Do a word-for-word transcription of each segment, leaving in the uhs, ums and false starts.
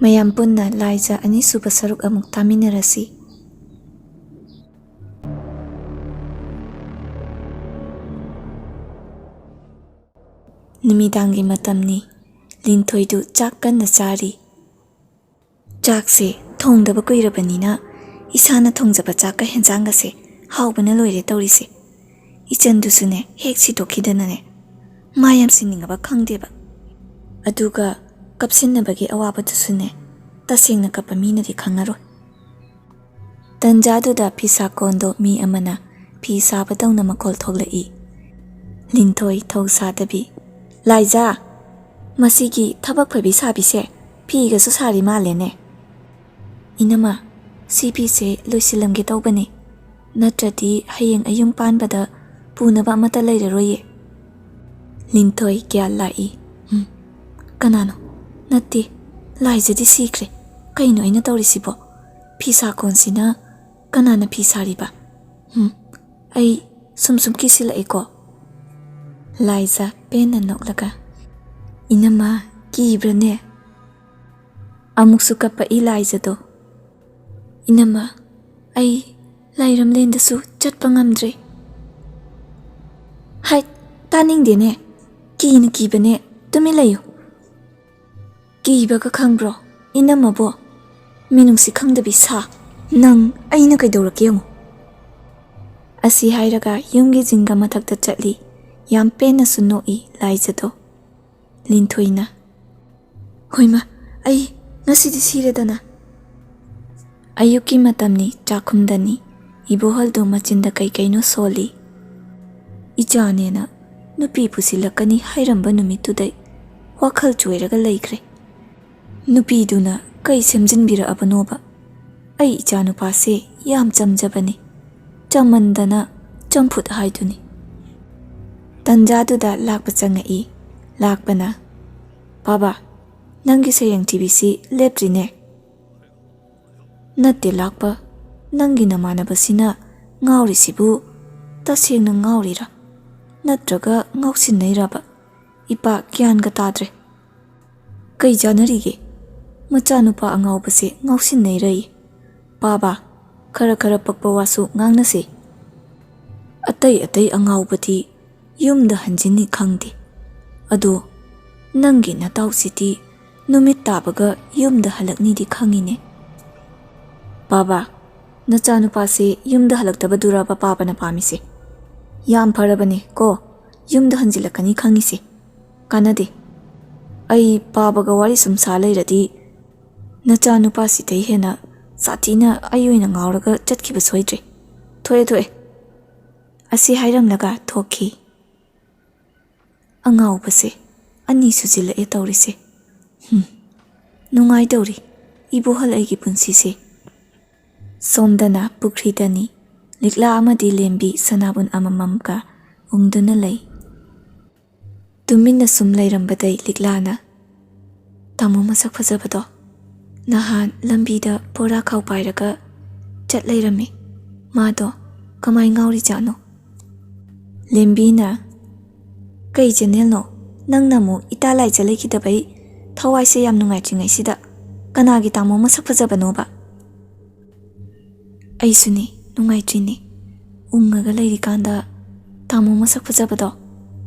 ꯃꯌꯥꯝ ꯄꯨꯟꯅ ꯂꯥꯏꯖ ꯑꯅꯤꯁꯨꯕ ꯁꯔꯨꯛ ꯑꯃꯨꯛ ꯇꯥꯃꯤꯟꯅꯔꯁꯤ꯫ ꯅꯨꯃꯤꯗꯥꯡꯒꯤ ꯃꯇꯝꯅꯤ꯫ ꯂꯤꯟꯊꯣꯏꯗꯨ ꯆꯥꯛ ꯀꯟꯅ ꯆꯥꯔꯤ꯫ ꯆꯥꯛꯁꯦ ꯊꯣꯡꯗꯕ ꯀꯨꯏꯔꯕꯅꯤꯅ ꯏꯁꯥꯅ ꯊꯣꯡꯖꯕ ꯆꯥꯛꯀ ꯍꯦꯟꯖꯥꯡꯒꯁꯦ ꯍꯥꯎꯕꯅ ꯂꯣꯏꯔꯦ ꯇꯧꯔꯤꯁꯦ꯫ ꯏꯆꯟꯗꯨꯁꯨꯅꯦ ꯍꯦꯛ ꯁꯤꯗꯣꯛꯈꯤꯗꯅꯅꯦ ꯃꯥ ꯌꯥꯝ ꯁꯤꯟꯅꯤꯡꯉꯕ ꯈꯪꯗꯦꯕ꯫ ꯑꯗꯨꯒ ꯀꯞꯁꯤꯟꯅꯕꯒꯤ ꯑꯋꯥꯕꯗꯨꯁꯨꯅꯦ ꯇꯁꯦꯡꯅ ꯀꯞꯄ ꯃꯤꯅꯗꯤ ꯈꯪꯉꯔꯣꯏ꯫ ꯇꯟꯖꯥꯗꯨꯗ ꯐꯤꯁꯥꯀꯣꯟꯗꯣ ꯃꯤ ꯑꯃꯅ ꯐꯤ ꯁꯥꯕꯗꯧꯅ ꯃꯈꯣꯜ ꯊꯣꯛꯂꯛꯏ꯫ ꯂꯤꯟꯊꯣꯏ ꯊꯧ ꯁꯥꯗꯕꯤ, "ꯂꯥꯏꯖꯥ, ꯃꯁꯤꯒꯤ ꯊꯕꯛ ꯐꯕꯤ ꯁꯥꯕꯤꯁꯦ ꯐꯤꯒꯁꯨ ꯁꯥꯔꯤ ꯃꯥꯜꯂꯦꯅꯦ꯫ ꯏꯅꯝꯃ, ꯁꯤ ꯐꯤꯁꯦ ꯂꯣꯏꯁꯤꯜꯂꯝꯒꯦ ꯇꯧꯕꯅꯦ, ꯅꯠꯇ꯭ꯔꯗꯤ ꯍꯌꯦꯡ ꯑꯌꯨꯝ ꯄꯥꯟꯕꯗ ꯄꯨꯅꯕ ꯑꯃꯠꯇ ꯂꯩꯔꯔꯣꯏꯌꯦ꯫" ꯂꯤꯟꯊꯣꯏ ꯒ꯭ꯌꯥꯟ ꯂꯥꯛꯏ꯫ "ꯎꯝ, ꯀꯅꯥꯅꯣ? ꯅꯠꯇꯦ, ꯂꯥꯏꯖꯗꯤ ꯁꯤꯈ꯭ꯔꯦ꯫ ꯀꯩꯅꯣ ꯑꯩꯅ ꯇꯧꯔꯤꯁꯤꯕꯣ? ꯐꯤꯁꯥꯀꯣꯟꯁꯤꯅ ꯀꯅꯥꯅ ꯐꯤ ꯁꯥꯔꯤꯕ? ꯎꯝ, ꯑꯩ ꯁꯨꯝ ꯁꯨꯝ ꯀꯤꯁꯤꯜꯂꯛꯑꯦꯀꯣ꯫" ꯂꯥꯏꯖ ꯄꯦꯟꯅ ꯅꯣꯛꯂꯒ, "ꯏꯅꯝꯃ, ꯀꯤꯕ꯭ꯔꯅꯦ?" ꯑꯃꯨꯛꯁꯨ ꯀꯞꯄꯛꯏ ꯂꯥꯏꯖꯗꯣ꯫ "ꯏꯅꯝꯃ, ꯑꯩ ꯂꯥꯏꯔꯝꯂꯦꯟꯗꯁꯨ ꯆꯠꯄ ꯉꯝꯗ꯭ꯔꯦ꯫" "ꯍꯥꯏ, ꯇꯥꯅꯤꯡꯗꯦꯅꯦ, ꯀꯤꯅ ꯀꯤꯕꯅꯦ, ꯇꯨꯃꯤꯟ ꯂꯩꯌꯨ꯫" "ꯀꯤꯕꯒ ꯈꯪꯕ꯭ꯔꯣ, ꯏꯅꯝꯃꯕꯣ? ꯃꯤꯅꯨꯡꯁꯤ ꯈꯪꯗꯕꯤ ꯁꯥ, ꯅꯪ ꯑꯩꯅ ꯀꯩꯗꯧꯔꯛꯀꯦ ꯌꯦꯡꯉꯨ꯫" ꯑꯁꯤ ꯍꯥꯏꯔꯒ ꯌꯨꯝꯒꯤ ꯖꯤꯡꯒ ꯃꯊꯛꯇ ꯆꯠꯂꯤ꯫ ꯌꯥꯝ ꯄꯦꯟꯅꯁꯨ ꯅꯣꯛꯏ ꯂꯥꯏꯖꯗꯣ꯫ ꯂꯤꯟꯊꯣꯏꯅ, "ꯍꯣꯏꯃ, ꯑꯩ ꯉꯁꯤꯗꯤ ꯁꯤꯔꯦꯗꯅ꯫" ꯑꯌꯨꯛꯀꯤ ꯃꯇꯝꯅꯤ, ꯆꯥꯛꯈꯨꯝꯗꯅꯤ꯫ ꯏꯕꯣꯍꯜꯗꯣ ꯃꯆꯤꯟꯗ ꯀꯩ ꯀꯩꯅꯣ ꯁꯣꯜꯂꯤ꯫ "ꯏꯆꯥꯅꯦꯅ ꯅꯨꯄꯤ ꯄꯨꯁꯤꯜꯂꯛꯀꯅꯤ ꯍꯥꯏꯔꯝꯕ ꯅꯨꯃꯤꯠꯇꯨꯗꯩ ꯋꯥꯈꯜ ꯆꯣꯏꯔꯒ ꯂꯩꯈ꯭ꯔꯦ꯫ ꯅꯨꯄꯤꯗꯨꯅ ꯀꯩ ꯁꯦꯝꯖꯤꯟꯕꯤꯔꯛꯑꯕꯅꯣꯕ? ꯑꯩ ꯏꯆꯥꯅꯨꯄꯥꯁꯦ ꯌꯥꯝ ꯆꯝꯖꯕꯅꯤ, ꯆꯝꯃꯟꯗꯅ ꯆꯝꯐꯨꯠ ꯍꯥꯏꯗꯨꯅꯤ꯫" ꯇꯟꯖꯥꯗꯨꯗ ꯂꯥꯛꯄ ꯆꯪꯉꯛꯏ꯫ ꯂꯥꯛꯄꯅ, "ꯕꯥꯕꯥ, ꯅꯪꯒꯤ ꯁꯩꯔꯦꯡ ꯊꯤꯕꯤꯁꯤ ꯂꯦꯞꯇ꯭ꯔꯤꯅꯦ꯫" "ꯅꯠꯇꯦ ꯂꯥꯛꯄ, ꯅꯪꯒꯤ ꯅꯃꯥꯟꯅꯕꯁꯤꯅ ꯉꯥꯎꯔꯤꯁꯤꯕꯨ ꯇꯁꯦꯡꯅ ꯉꯥꯎꯔꯤꯔꯥ? ꯅꯠꯇ꯭ꯔꯒ ꯉꯥꯎꯁꯤꯟꯅꯩꯔꯕ? ꯏꯄꯥ ꯒ꯭ꯌꯥꯟꯒ ꯇꯥꯗ꯭ꯔꯦ꯫ ꯀꯩ ꯆꯥꯟꯅꯔꯤꯒꯦ? ꯃꯆꯥꯅꯨꯄꯥ ꯑꯉꯥꯎꯕꯁꯦ ꯉꯥꯎꯁꯤꯟꯅꯩꯔꯩ꯫ "ꯄꯥꯕ, ꯈꯔ ꯈꯔ ꯄꯛꯄ ꯋꯥꯁꯨ ꯉꯥꯡꯅꯁꯦ꯫ ꯑꯇꯩ ꯑꯇꯩ ꯑꯉꯥꯎꯕꯗꯤ ꯌꯨꯝꯗ ꯍꯟꯖꯤꯟꯅꯤ ꯈꯪꯗꯦ꯫ ꯑꯗꯣ ꯅꯪꯒꯤ ꯅꯇꯥꯎꯁꯤꯗꯤ ꯅꯨꯃꯤꯠ ꯇꯥꯕꯒ ꯌꯨꯝꯗ ꯍꯜꯂꯛꯅꯤꯗꯤ ꯈꯪꯉꯤꯅꯦ꯫ ꯄꯥꯕ, ꯅꯆꯥꯅꯨꯄꯥꯁꯦ ꯌꯨꯝꯗ ꯍꯜꯂꯛꯇꯕꯗꯨꯔꯕ ꯄꯥꯕꯅ ꯄꯥꯝꯃꯤꯁꯦ? ꯌꯥꯝ ꯐꯔꯕꯅꯦ ꯀꯣ, ꯌꯨꯝꯗ ꯍꯟꯖꯤꯜꯂꯛꯀꯅꯤ ꯈꯪꯉꯤꯁꯦ꯫ ꯀꯥꯟꯅꯗꯦ꯫ ꯑꯩ ꯄꯥꯕꯒ ꯋꯥꯔꯤ ꯁꯨꯝ ꯁꯥ ꯂꯩꯔꯗꯤ ꯅꯆꯥꯅꯨꯄꯥꯁꯤꯗꯩ ꯍꯦꯟꯅ ꯁꯥꯊꯤꯅ ꯑꯩ ꯑꯣꯏꯅ ꯉꯥꯎꯔꯒ ꯆꯠꯈꯤꯕ ꯁꯣꯏꯗ꯭ꯔꯦ꯫ ꯊꯣꯛꯑꯦ, ꯊꯣꯛꯑꯦ꯫" ꯑꯁꯤ ꯍꯥꯏꯔꯝꯂꯒ ꯊꯣꯛꯈꯤ꯫ ꯑꯉꯥꯎꯕꯁꯦ ꯑꯅꯤ ꯁꯨꯖꯤꯜꯂꯛꯑꯦ ꯇꯧꯔꯤꯁꯦ꯫ ꯍꯨꯝ, ꯅꯨꯡꯉꯥꯏꯗꯧꯔꯤ ꯏꯕꯣꯍꯜ ꯑꯩꯒꯤ ꯄꯨꯟꯁꯤꯁꯦ꯫ ꯁꯣꯝꯗꯅ ꯄꯨꯈ꯭ꯔꯤꯗꯅꯤ ꯂꯤꯛꯂꯥ ꯑꯃꯗꯤ ꯂꯦꯝꯕꯤ ꯁꯅꯥꯕꯨꯟ ꯑꯃꯃꯝꯒ ꯎꯪꯗꯨꯅ ꯂꯩ꯫ ꯇꯨꯃꯤꯟꯅ ꯁꯨꯝ ꯂꯩꯔꯝꯕꯗꯩ ꯂꯤꯛꯂꯥꯅ, "ꯇꯥꯃꯣ ꯃꯁꯛ ꯐꯖꯕꯗꯣ ꯅꯍꯥꯟ ꯂꯝꯕꯤꯗ ꯕꯣꯔꯥ ꯈꯥꯎ ꯄꯥꯏꯔꯒ ꯆꯠ ꯂꯩꯔꯝꯃꯤ꯫ ꯃꯥꯗꯣ ꯀꯃꯥꯏ ꯉꯥꯎꯔꯤꯖꯥꯠꯅꯣ?" ꯂꯦꯝꯕꯤꯅ, "ꯀꯩ ꯆꯦꯅꯦꯜꯅꯣ? ꯅꯪꯅ ꯑꯃꯨꯛ ꯏꯇꯥ ꯂꯥꯏꯖ ꯂꯩꯈꯤꯗꯕꯩ ꯊꯋꯥꯏꯁꯦ ꯌꯥꯝ ꯅꯨꯡꯉꯥꯏꯇ꯭ꯔꯤꯉꯩꯁꯤꯗ ꯀꯅꯥꯒꯤ ꯇꯥꯃꯣ ꯃꯁꯛ ꯐꯖꯕꯅꯣꯕ?" "ꯑꯩꯁꯨꯅꯤ ꯅꯨꯡꯉꯥꯏꯇ꯭ꯔꯤꯅꯤ꯫ ꯎꯪꯉꯒ ꯂꯩꯔꯤꯀꯥꯟꯗ ꯇꯥꯃꯣ ꯃꯁꯛ ꯐꯖꯕꯗꯣ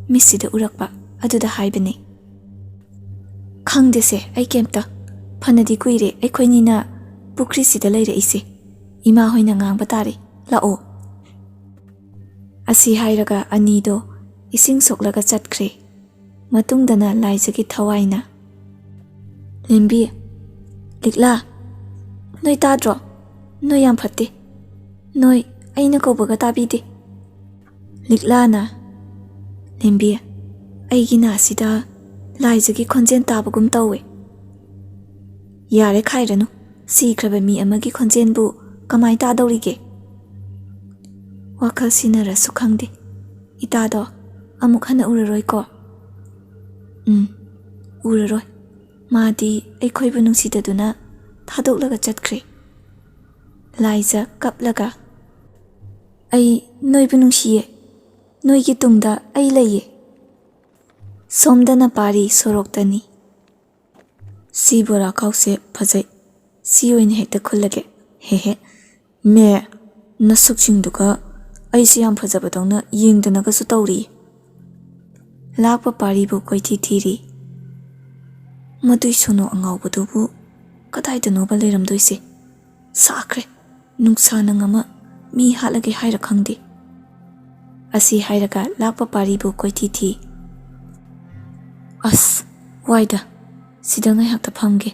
ꯃꯤꯠꯁꯤꯗ ꯎꯔꯛꯄ, ꯑꯗꯨꯗ ꯍꯥꯏꯕꯅꯤ꯫" "ꯈꯪꯗꯦꯁꯦ ꯑꯩ ꯀꯩꯝꯇ꯫ ꯐꯅꯗꯤ ꯀꯨꯏꯔꯦ ꯑꯩꯈꯣꯏꯅꯤꯅ ꯄꯨꯈ꯭ꯔꯤꯁꯤꯗ ꯂꯩꯔꯛꯏꯁꯦ꯫ ꯏꯃꯥ ꯍꯣꯏꯅ ꯉꯥꯡꯕ ꯇꯥꯔꯦ꯫ ꯂꯥꯛꯑꯣ꯫" ꯑꯁꯤ ꯍꯥꯏꯔꯒ ꯑꯅꯤꯗꯣ ꯏꯁꯤꯡ ꯁꯣꯛꯂꯒ ꯆꯠꯈ꯭ꯔꯦ꯫ ꯃꯇꯨꯡꯗꯅ ꯂꯥꯏꯖꯒꯤ ꯊꯋꯥꯏꯅ, "ꯂꯦꯝꯕꯤ, ꯂꯤꯛꯂꯥ, ꯅꯣꯏ ꯇꯥꯗ꯭ꯔꯣ? ꯅꯣꯏ ꯌꯥꯝ ꯐꯠꯇꯦ꯫ ꯅꯣꯏ ꯑꯩꯅ ꯀꯧꯕꯒ ꯇꯥꯕꯤꯗꯦ꯫" ꯂꯤꯛꯂꯥꯅ, "ꯂꯦꯝꯕꯤ, ꯑꯩꯒꯤ ꯅꯥꯁꯤꯗ ꯂꯥꯏꯖꯒꯤ ꯈꯣꯟꯖꯦꯜ ꯇꯥꯕꯒꯨꯝ ꯇꯧꯋꯦ꯫" "ꯌꯥꯔꯦ ꯈꯥꯏꯔꯅꯨ, ꯁꯤꯈ꯭ꯔꯕ ꯃꯤ ꯑꯃꯒꯤ ꯈꯣꯟꯖꯦꯜꯕꯨ ꯀꯃꯥꯏ ꯇꯥꯗꯧꯔꯤꯒꯦ?" "ꯋꯥꯈꯜ ꯁꯤꯟꯅꯔꯁꯨ ꯈꯪꯗꯦ, ꯏꯇꯥꯗꯣ ꯑꯃꯨꯛ ꯍꯟꯅ ꯎꯔꯔꯣꯏꯀꯣ?" "ꯎꯝ, ꯎꯔꯔꯣꯏ꯫ ꯃꯥꯗꯤ ꯑꯩꯈꯣꯏꯕꯨ ꯅꯨꯡꯁꯤꯗꯗꯨꯅ ꯊꯥꯗꯣꯛꯂꯒ ꯆꯠꯈ꯭ꯔꯦ꯫" ꯂꯥꯏꯖ ꯀꯞꯂꯒ, "ꯑꯩ ꯅꯣꯏꯕꯨ ꯅꯨꯡꯁꯤꯌꯦ꯫ ꯅꯣꯏꯒꯤ ꯇꯨꯡꯗ ꯑꯩ ꯂꯩꯌꯦ꯫" ꯁꯣꯝꯗꯅ ꯄꯥꯔꯤ ꯁꯣꯔꯣꯛꯇꯅꯤ꯫ "ꯁꯤ ꯕꯣꯔꯥ ꯈꯥꯎꯁꯦ ꯐꯖꯩ, ꯁꯤ ꯑꯣꯏꯅ ꯍꯦꯛꯇ ꯈꯨꯜꯂꯒꯦ꯫ ꯍꯦ ꯍꯦ, ꯃꯦ, ꯅꯁꯛꯁꯤꯡꯗꯨꯒ ꯑꯩꯁꯦ ꯌꯥꯝ ꯐꯖꯕꯗꯧꯅ ꯌꯦꯡꯗꯅꯒꯁꯨ ꯇꯧꯔꯤ꯫" ꯂꯥꯛꯄ ꯄꯥꯔꯤꯕꯨ ꯀꯣꯏꯊꯤ ꯊꯤꯔꯤ꯫ ꯃꯗꯨꯏ ꯁꯣꯅꯣ ꯑꯉꯥꯎꯕꯗꯨꯕꯨ ꯀꯗꯥꯏꯗꯅꯣꯕ ꯂꯩꯔꯝꯗꯣꯏꯁꯦ? ꯁꯥꯈ꯭ꯔꯦ, ꯅꯨꯡꯁꯥꯅ ꯉꯝꯃ ꯃꯤ ꯍꯥꯠꯂꯒꯦ ꯍꯥꯏꯔ ꯈꯪꯗꯦ꯫ ꯑꯁꯤ ꯍꯥꯏꯔꯒ ꯂꯥꯛꯄ ꯄꯥꯔꯤꯕꯨ ꯀꯣꯏꯊꯤ ꯊꯤ꯫ "ꯑꯁ, ꯋꯥꯏꯗ, ꯁꯤꯗ ꯉꯥꯏꯍꯥꯛꯇ ꯐꯝꯒꯦ꯫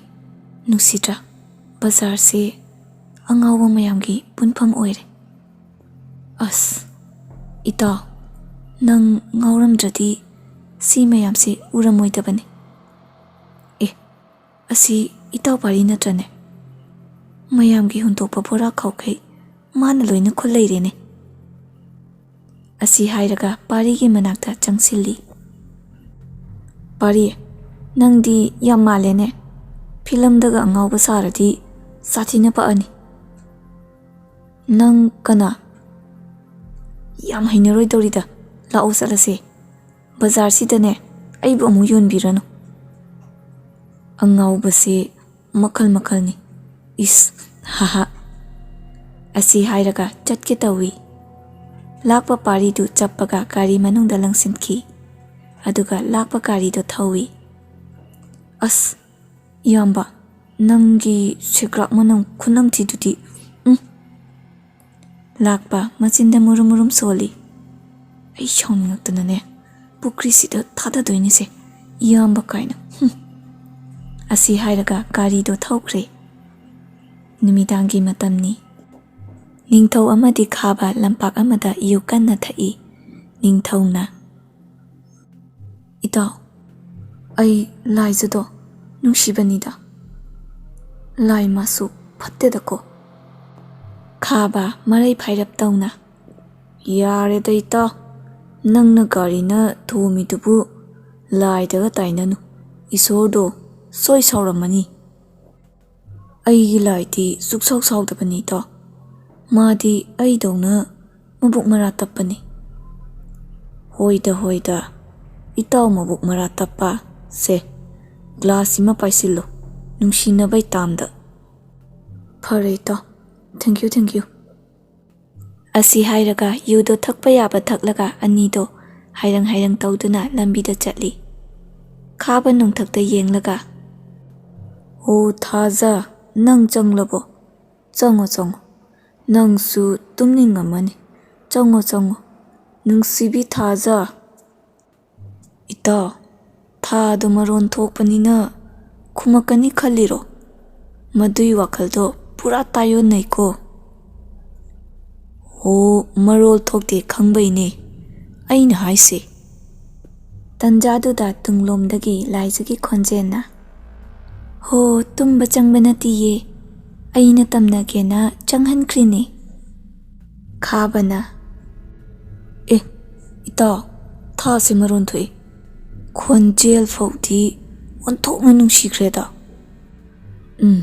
ꯅꯨꯡꯁꯤꯗ꯭ꯔꯥ? ꯕꯖꯥꯔꯁꯦ ꯑꯉꯥꯎꯕ ꯃꯌꯥꯝꯒꯤ ꯄꯨꯟꯐꯝ ꯑꯣꯏꯔꯦ꯫ ꯑꯁ, ꯏꯇꯥꯎ, ꯅꯪ ꯉꯥꯎꯔꯝꯗ꯭ꯔꯗꯤ ꯁꯤ ꯃꯌꯥꯝꯁꯦ ꯎꯔꯝꯃꯣꯏꯗꯕꯅꯤ꯫ ꯑꯦ, ꯑꯁꯤ ꯏꯇꯥꯎ ꯄꯥꯔꯤ ꯅꯠꯇ꯭ꯔꯅꯦ? ꯃꯌꯥꯝꯒꯤ ꯍꯨꯟꯗꯣꯛꯄ ꯕꯣꯔꯥ ꯈꯥꯎꯈꯩ ꯃꯥꯅ ꯂꯣꯏꯅ ꯈꯨꯜ ꯂꯩꯔꯦꯅꯦ꯫" ꯑꯁꯤ ꯍꯥꯏꯔꯒ ꯄꯥꯔꯤꯒꯤ ꯃꯅꯥꯛꯇ ꯆꯪꯁꯤꯜꯂꯤ꯫ "ꯄꯥꯔꯤ, ꯅꯪꯗꯤ ꯌꯥꯝ ꯃꯥꯜꯂꯦꯅꯦ꯫ ꯐꯤꯂꯝꯗꯒ ꯑꯉꯥꯎꯕ ꯁꯥꯔꯗꯤ ꯁꯥꯊꯤꯅ ꯄꯛꯑꯅꯤ꯫" "ꯅꯪ ꯀꯅꯥ? ꯌꯥꯝ ꯍꯩꯅꯔꯣꯏꯗꯧꯔꯤꯗ, ꯂꯥꯛꯑꯣ ꯆꯠꯂꯁꯦ꯫ ꯕꯖꯥꯔꯁꯤꯗꯅꯦ ꯑꯩꯕꯨ ꯑꯃꯨꯛ ꯌꯣꯟꯕꯤꯔꯅꯨ꯫ ꯑꯉꯥꯎꯕꯁꯦ ꯃꯈꯜ ꯃꯈꯜꯅꯤ꯫ ꯏꯁ, ꯍꯥꯍꯥ꯫" ꯑꯁꯤ ꯍꯥꯏꯔꯒ ꯆꯠꯀꯦ ꯇꯧꯏ꯫ ꯂꯥꯛꯄ ꯄꯥꯔꯤꯗꯨ ꯆꯞꯄꯒ ꯒꯥꯔꯤ ꯃꯅꯨꯡꯗ ꯂꯪꯁꯤꯟꯈꯤ꯫ ꯑꯗꯨꯒ ꯂꯥꯛꯄ ꯒꯥꯔꯤꯗꯣ ꯊꯧꯏ꯫ "ꯑꯁ, ꯏꯌꯥꯝꯕ, ꯅꯪꯒꯤ ꯁꯦꯒ꯭ꯔꯥꯛ ꯃꯅꯝ ꯈꯨꯅꯝꯊꯤꯗꯨꯗꯤ, ꯎꯝ꯫" ꯂꯥꯛꯄ ꯃꯆꯤꯟꯗ ꯃꯨꯔꯨꯝ ꯃꯨꯔꯨꯝ ꯁꯣꯜꯂꯤ꯫ "ꯑꯩ ꯁꯥꯎꯅꯤꯡꯉꯛꯇꯅꯅꯦ ꯄꯨꯈ꯭ꯔꯤꯁꯤꯗ ꯊꯥꯗꯗꯣꯏꯅꯤꯁꯦ, ꯏꯌꯥꯝꯕ ꯀꯥꯏꯅ꯫ ꯍꯨꯝ꯫" ꯑꯁꯤ ꯍꯥꯏꯔꯒ ꯒꯥꯔꯤꯗꯣ ꯊꯧꯈ꯭ꯔꯦ꯫ ꯅꯨꯃꯤꯗꯥꯡꯒꯤ ꯃꯇꯝꯅꯤ꯫ ꯅꯤꯡꯊꯧ ꯑꯃꯗꯤ ꯈꯥꯕ ꯂꯝꯄꯥꯛ ꯑꯃꯗ ꯌꯨ ꯀꯟꯅ ꯊꯛꯏ꯫ ꯅꯤꯡꯊꯧꯅ, "ꯏꯇꯥꯎ, ꯑꯩ ꯂꯥꯏꯖꯗꯣ ꯅꯨꯡꯁꯤꯕꯅꯤꯗ꯫ ꯂꯥꯏ ꯃꯥꯁꯨ ꯐꯠꯇꯦꯗꯀꯣ꯫" ꯈꯥꯕ ꯃꯔꯩ ꯐꯥꯏꯔꯞ ꯇꯧꯅ, "ꯌꯥꯔꯦꯗ ꯏꯇꯥꯎ, ꯅꯪꯅ ꯒꯥꯔꯤꯅ ꯊꯣꯝꯃꯤꯗꯨꯕꯨ ꯂꯥꯏꯗꯒ ꯇꯥꯏꯅꯅꯨ, ꯏꯁꯣꯔꯗꯣ ꯁꯣꯏ ꯁꯥꯎꯔꯝꯃꯅꯤ꯫ ꯑꯩꯒꯤ ꯂꯥꯏꯗꯤ ꯁꯨꯛꯁꯥꯎ ꯁꯥꯎꯗꯕꯅꯤꯗꯣ꯫ ꯃꯥꯗꯤ ꯑꯩꯗꯧꯅ ꯃꯕꯨꯛ ꯃꯔꯥ ꯇꯞꯄꯅꯤ꯫" "ꯍꯣꯏꯗ, ꯍꯣꯏꯗ, ꯏꯇꯥꯎ ꯃꯕꯨꯛ ꯃꯔꯥ ꯇꯞꯄ ꯁꯦ, ꯒ꯭ꯂꯥꯁ ꯑꯃ ꯄꯥꯏꯁꯤꯜꯂꯨ, ꯅꯨꯡꯁꯤꯅꯕꯩ ꯇꯥꯝꯗ꯫ ꯐꯔꯦ ꯏꯇꯥꯎ, thank you, thank you꯫ ꯑꯁꯤ ꯍꯥꯏꯔꯒ ꯌꯨꯗꯣ ꯊꯛꯄ ꯌꯥꯕ ꯊꯛꯂꯒ ꯑꯅꯤꯗꯣ ꯍꯥꯏꯔꯪ ꯍꯥꯏꯔꯪ ꯇꯧꯗꯨꯅ ꯂꯝꯕꯤꯗ ꯆꯠꯂꯤ꯫ ꯈꯥꯕ ꯅꯣꯡꯊꯛꯇ ꯌꯦꯡꯂꯒ, "ꯑꯣ ꯊꯥꯖ, ꯅꯪ ꯆꯪꯂꯕꯣ? ꯆꯪꯉꯣ, ꯆꯪꯉꯣ꯫ ꯅꯪꯁꯨ ꯇꯨꯝꯅꯤꯡꯉꯝꯃꯅꯤ꯫ ꯆꯪꯉꯣ, ꯆꯪꯉꯣ꯫ ꯅꯨꯡꯁꯤꯕꯤ ꯊꯥꯖ꯫" "ꯏꯇꯥꯎ, ꯊꯥꯗꯣ ꯃꯔꯣꯟ ꯊꯣꯛꯄꯅꯤꯅ ꯈꯨꯝꯃꯛꯀꯅꯤ ꯈꯜꯂꯤꯔꯣ? ꯃꯗꯨꯏ ꯋꯥꯈꯜꯗꯣ ꯄꯨꯔꯥ ꯇꯥꯏꯑꯣꯟꯅꯩꯀꯣ꯫" "ꯑꯣ, ꯃꯔꯣꯜ ꯊꯣꯛꯇꯦ ꯈꯪꯕꯩꯅꯦ ꯑꯩꯅ ꯍꯥꯏꯁꯦ꯫" ꯇꯟꯖꯥꯗꯨꯗ ꯇꯨꯡꯂꯣꯝꯗꯒꯤ ꯂꯥꯏꯖꯒꯤ ꯈꯣꯟꯖꯦꯜꯅ, "ꯍꯣ, ꯇꯨꯝꯕ ꯆꯪꯕ ꯅꯠꯇꯤꯌꯦ, ꯑꯩꯅ ꯇꯝꯅꯒꯦꯅ ꯆꯪꯍꯟꯈ꯭ꯔꯤꯅꯦ꯫" ꯈꯥꯕꯅ, "ꯑꯦ, ꯏꯇꯥꯎ, ꯊꯥꯁꯦ ꯃꯔꯣꯟ ꯊꯣꯛꯏ꯫ ꯈꯣꯟꯖꯦꯜ ꯐꯥꯎꯗꯤ ꯑꯣꯟꯊꯣꯛꯅ ꯅꯨꯡꯁꯤꯈ꯭ꯔꯦꯗ꯫ ꯎꯝ,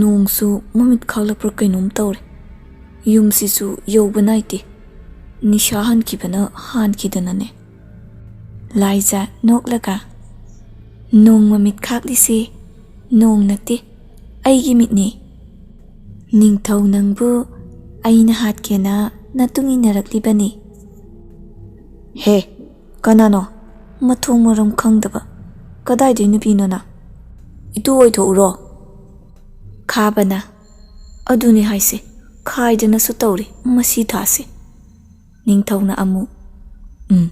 ꯅꯣꯡꯁꯨ ꯃꯃꯤꯠ ꯈꯥꯛꯂꯛꯄ꯭ꯔꯥ ꯀꯩꯅꯣꯝ ꯇꯧꯔꯦ꯫ ꯌꯨꯝꯁꯤꯁꯨ ꯌꯧꯕ ꯅꯥꯏꯗꯦ꯫ ꯅꯤꯁꯥ ꯍꯥꯟꯈꯤꯕꯅ ꯍꯥꯟꯈꯤꯗꯅꯅꯦ꯫" ꯂꯥꯏꯖ ꯅꯣꯛꯂꯒ, "ꯅꯣꯡ ꯃꯃꯤꯠ ꯈꯥꯛꯂꯤꯁꯦ ꯅꯣꯡ ꯅꯠꯇꯦ, ꯑꯩꯒꯤ ꯃꯤꯠꯅꯦ꯫ ꯅꯤꯡꯊꯧ ꯅꯪꯕꯨ ꯑꯩꯅ ꯍꯥꯠꯀꯦꯅ ꯅꯇꯨꯡ ꯏꯟꯅꯔꯛꯂꯤꯕꯅꯤ꯫" "ꯍꯦ, ꯀꯅꯥꯅꯣ? ꯃꯊꯣꯡ ꯃꯔꯝ ꯈꯪꯗꯕ꯫ ꯀꯗꯥꯏꯗꯩ ꯅꯨꯄꯤꯅꯣ ꯅꯪ? ꯏꯇꯨ ꯑꯣꯏꯊꯣꯛꯎꯔꯣ?" ꯈꯥꯕꯅ, "ꯑꯗꯨꯅꯤ ꯍꯥꯏꯁꯦ, ꯈꯥꯏꯗꯅꯁꯨ ꯇꯧꯔꯤ ꯃꯁꯤ ꯊꯥꯁꯦ꯫" ꯅꯤꯡꯊꯧꯅ ꯑꯃꯨꯛ, "ꯎꯝ,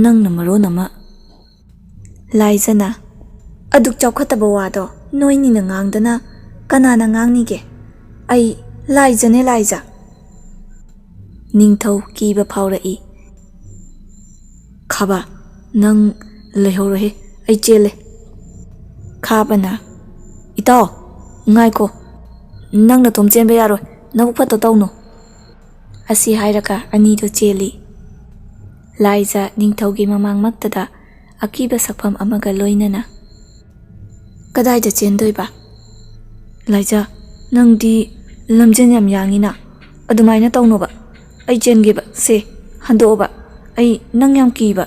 ꯅꯪꯅ ꯃꯔꯣꯟ ꯑꯃ꯫" ꯂꯥꯏꯖꯅ, "ꯑꯗꯨꯛ ꯆꯥꯎꯈꯠꯇꯕ ꯋꯥꯗꯣ ꯅꯣꯏꯅꯤꯅ ꯉꯥꯡꯗꯅ ꯀꯅꯥꯅ ꯉꯥꯡꯅꯤꯒꯦ? ꯑꯩ ꯂꯥꯏꯖꯅꯦ, ꯂꯥꯏꯖ꯫" ꯅꯤꯡꯊꯧ ꯀꯤꯕ ꯐꯥꯎꯔꯛꯏ꯫ "ꯈꯥꯕ, ꯅꯪ ꯂꯩꯍꯧꯔꯣꯍꯦ, ꯑꯩ ꯆꯦꯜꯂꯦ꯫" ꯈꯥꯕꯅ, "ꯏꯇꯥꯎ, ꯉꯥꯏꯈꯣ, ꯅꯪ ꯅꯇꯣꯝ ꯆꯦꯟꯕ ꯌꯥꯔꯣꯏ, ꯅꯕꯨꯛ ꯐꯠꯇ ꯇꯧꯅꯨ꯫" ꯑꯁꯤ ꯍꯥꯏꯔꯒ ꯑꯅꯤꯗꯨ ꯆꯦꯜꯂꯤ꯫ ꯂꯥꯏꯖ ꯅꯤꯡꯊꯧꯒꯤ ꯃꯃꯥꯡꯃꯛꯇꯗ ꯑꯀꯤꯕ ꯁꯛꯐꯝ ꯑꯃꯒ ꯂꯣꯏꯅꯅ, "ꯀꯗꯥꯏꯗ ꯆꯦꯟꯗꯣꯏꯕ?" "ꯂꯥꯏꯖ, ꯅꯪꯗꯤ ꯂꯝꯖꯦꯟ ꯌꯥꯝ ꯌꯥꯡꯉꯤꯅ, ꯑꯗꯨꯃꯥꯏꯅ ꯇꯧꯅꯣꯕ꯫ ꯑꯩ ꯆꯦꯟꯒꯦꯕ, ꯁꯦ, ꯍꯟꯗꯣꯛꯑꯣꯕ꯫ ꯑꯩ ꯅꯪ ꯌꯥꯝ ꯀꯤꯕ꯫"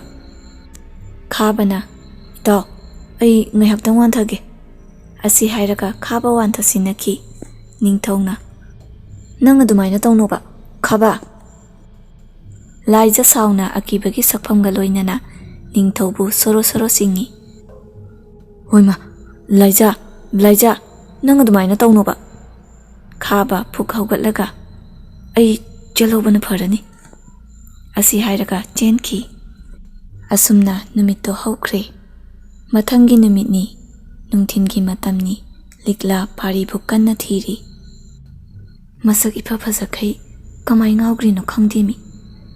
ꯈꯥꯕꯅ, "ꯏꯇꯥꯎ, "ꯑꯩ ꯉꯥꯏꯍꯥꯛꯇꯪ ꯋꯥꯟꯊꯒꯦ," ꯑꯁꯤ ꯍꯥꯏꯔꯒ ꯈꯥꯕ ꯋꯥꯟꯊꯁꯤꯟꯅꯈꯤ꯫ ꯅꯤꯡꯊꯧꯅ, "ꯅꯪ ꯑꯗꯨꯃꯥꯏꯅ ꯇꯧꯅꯣꯕ, ꯈꯥꯕ!" ꯂꯥꯏꯖ ꯁꯥꯎꯅ ꯑꯀꯤꯕꯒꯤ ꯁꯛꯐꯝꯒ ꯂꯣꯏꯅꯅ ꯅꯤꯡꯊꯧꯕꯨ ꯁꯣꯔꯣ ꯁꯣꯔꯣ ꯆꯤꯡꯏ꯫ "ꯍꯣꯏꯃ, ꯂꯥꯏꯖ, ꯂꯥꯏꯖ, ꯅꯪ ꯑꯗꯨꯃꯥꯏꯅ ꯇꯧꯅꯣꯕ!" ꯈꯥꯕ ꯐꯨꯛ ꯍꯧꯒꯠꯂꯒ, "ꯑꯩ ꯆꯦꯜꯍꯧꯕꯅ ꯐꯔꯅꯤ," ꯑꯁꯤ ꯍꯥꯏꯔꯒ ꯆꯦꯟꯈꯤ꯫ ꯑꯁꯨꯝꯅ ꯅꯨꯃꯤꯠꯇꯣ ꯍꯧꯈ꯭ꯔꯦ꯫ ꯃꯊꯪꯒꯤ ꯅꯨꯃꯤꯠꯅꯤ, ꯅꯨꯡꯊꯤꯟꯒꯤ ꯃꯇꯝꯅꯤ, ꯂꯤꯛꯂꯥ ꯄꯥꯔꯤꯕꯨ ꯀꯟꯅ ꯊꯤꯔꯤ꯫ ꯃꯁꯛ ꯏꯐ ꯐꯖꯈꯩ ꯀꯃꯥꯏ ꯉꯥꯎꯈ꯭ꯔꯤꯅꯣ ꯈꯪꯗꯦꯃꯤ꯫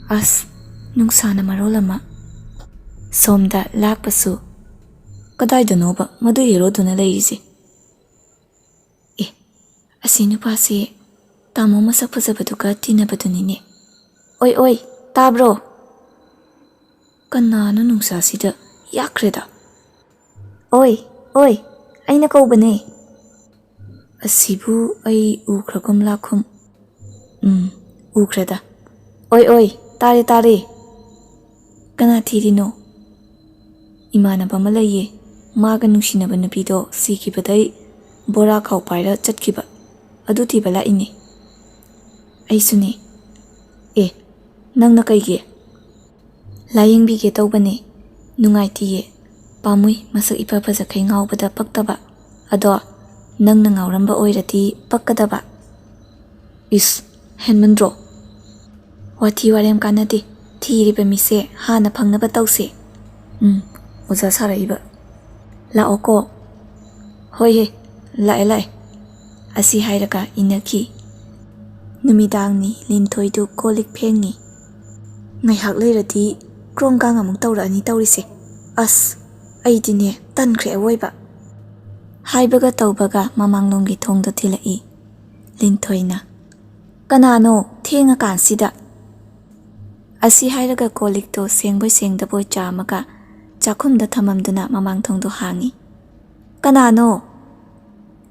ꯑꯁ, ꯅꯨꯡꯁꯥꯅ ꯃꯔꯣꯜ ꯑꯃ꯫ ꯁꯣꯝꯗ ꯂꯥꯛꯄꯁꯨ, "ꯀꯗꯥꯏꯗꯅꯣꯕ ꯃꯗꯨ ꯍꯦꯔꯣꯗꯨꯅ ꯂꯩꯔꯤꯁꯦ? ꯑꯦ, ꯑꯁꯤ ꯅꯨꯄꯥꯁꯦ ꯇꯥꯃꯣ ꯃꯁꯛ ꯐꯖꯕꯗꯨꯒ ꯇꯤꯟꯅꯕꯗꯨꯅꯤꯅꯦ꯫ ꯑꯣꯏ, ꯑꯣꯏ, ꯇꯥꯕ꯭ꯔꯣ? ꯀꯅꯥꯅꯣ ꯅꯨꯡꯁꯥꯁꯤꯗ ꯌꯥꯛꯈ꯭ꯔꯦꯗ? ꯑꯣꯏ, ꯑꯣꯏ, ꯑꯩꯅ ꯀꯧꯕꯅꯦ꯫ ꯑꯁꯤꯕꯨ ꯑꯩ ꯎꯈ꯭ꯔꯒꯨꯝ ꯂꯥꯛꯈꯨꯝ꯫ ꯎꯝ, ꯎꯈ꯭ꯔꯦꯗ꯫ ꯑꯣꯏ, ꯑꯣꯏ, ꯇꯥꯔꯦ, ꯇꯥꯔꯦ꯫ ꯀꯅꯥ ꯊꯤꯔꯤꯅꯣ?" "ꯏꯃꯥꯟꯅꯕ ꯑꯃ ꯂꯩꯌꯦ, ꯃꯥꯒ ꯅꯨꯡꯁꯤꯅꯕ ꯅꯨꯄꯤꯗꯣ ꯁꯤꯈꯤꯕꯗꯩ ꯕꯣꯔꯥ ꯈꯥꯎ ꯄꯥꯏꯔ ꯆꯠꯈꯤꯕ, ꯑꯗꯨ ꯊꯤꯕ ꯂꯥꯛꯏꯅꯦ꯫" "ꯑꯩꯁꯨꯅꯦ꯫" "ꯑꯦ, ꯅꯪꯅ ꯀꯩꯒꯤ?" "ꯂꯥꯌꯦꯡꯕꯤꯒꯦ ꯇꯧꯕꯅꯦ, ꯅꯨꯡꯉꯥꯏꯇꯤꯌꯦ꯫ ꯄꯥꯝꯃꯨꯏ, ꯃꯁꯛ ꯏꯐ ꯐꯖꯈꯩ ꯉꯥꯎꯕꯗ ꯄꯛꯇꯕ꯫ ꯑꯗꯣ ꯅꯪꯅ ꯉꯥꯎꯔꯝꯕ ꯑꯣꯏꯔꯗꯤ ꯄꯛꯀꯗꯕ꯫" "ꯏꯁ, ꯍꯦꯟꯃꯟꯗ꯭ꯔꯣ?" "ꯋꯥꯊꯤ ꯋꯥꯔꯦꯝ ꯀꯥꯟꯅꯗꯦ꯫ ꯊꯤꯔꯤꯕ ꯃꯤꯁꯦ ꯍꯥꯟꯅ ꯐꯪꯅꯕ ꯇꯧꯁꯦ꯫" "ꯎꯝ, ꯑꯣꯖꯥ ꯁꯥꯔꯛꯏꯕ꯫ ꯂꯥꯛꯑꯣꯀꯣ꯫" "ꯍꯣꯏꯍꯦ, ꯂꯥꯛꯑꯦ, ꯂꯥꯛꯑꯦ꯫" ꯑꯁꯤ ꯍꯥꯏꯔꯒ ꯏꯟꯅꯈꯤ꯫ ꯅꯨꯃꯤꯗꯥꯡꯅꯤ, ꯂꯤꯟꯊꯣꯏꯗꯨ ꯀꯣꯜ ꯂꯤꯛ ꯐꯦꯡꯉꯤ꯫ "ꯉꯥꯏꯍꯥꯛ ꯂꯩꯔꯗꯤ ꯀ꯭ꯔꯣꯡ ꯀꯥꯡ ꯑꯃꯨꯛ ꯇꯧꯔꯛꯑꯅꯤ ꯇꯧꯔꯤꯁꯦ꯫ ꯑꯁ, ꯑꯩꯗꯤꯅꯦ ꯇꯟꯈ꯭ꯔꯦ ꯑꯋꯣꯏꯕ꯫" ꯍꯥꯏꯕꯒ ꯇꯧꯕꯒ ꯃꯃꯥꯡꯂꯣꯝꯒꯤ ꯊꯣꯡꯗꯣ ꯊꯤꯜꯂꯛꯏ꯫ ꯂꯤꯟꯊꯣꯏꯅ, "ꯀꯅꯥꯅꯣ ꯊꯦꯡꯉꯀꯥꯟꯁꯤꯗ?" ꯑꯁꯤ ꯍꯥꯏꯔꯒ ꯀꯣꯜ ꯂꯤꯛꯇꯣ ꯁꯦꯡꯕꯣꯏ ꯁꯦꯡꯗꯕꯣꯏ ꯆꯥꯝꯃꯒ ꯆꯥꯛꯈꯨꯝꯗ ꯊꯝꯃꯝꯗꯨꯅ ꯃꯃꯥꯡ ꯊꯣꯡꯗꯣ ꯍꯥꯡꯉꯤ꯫ "ꯀꯅꯥꯅꯣ?"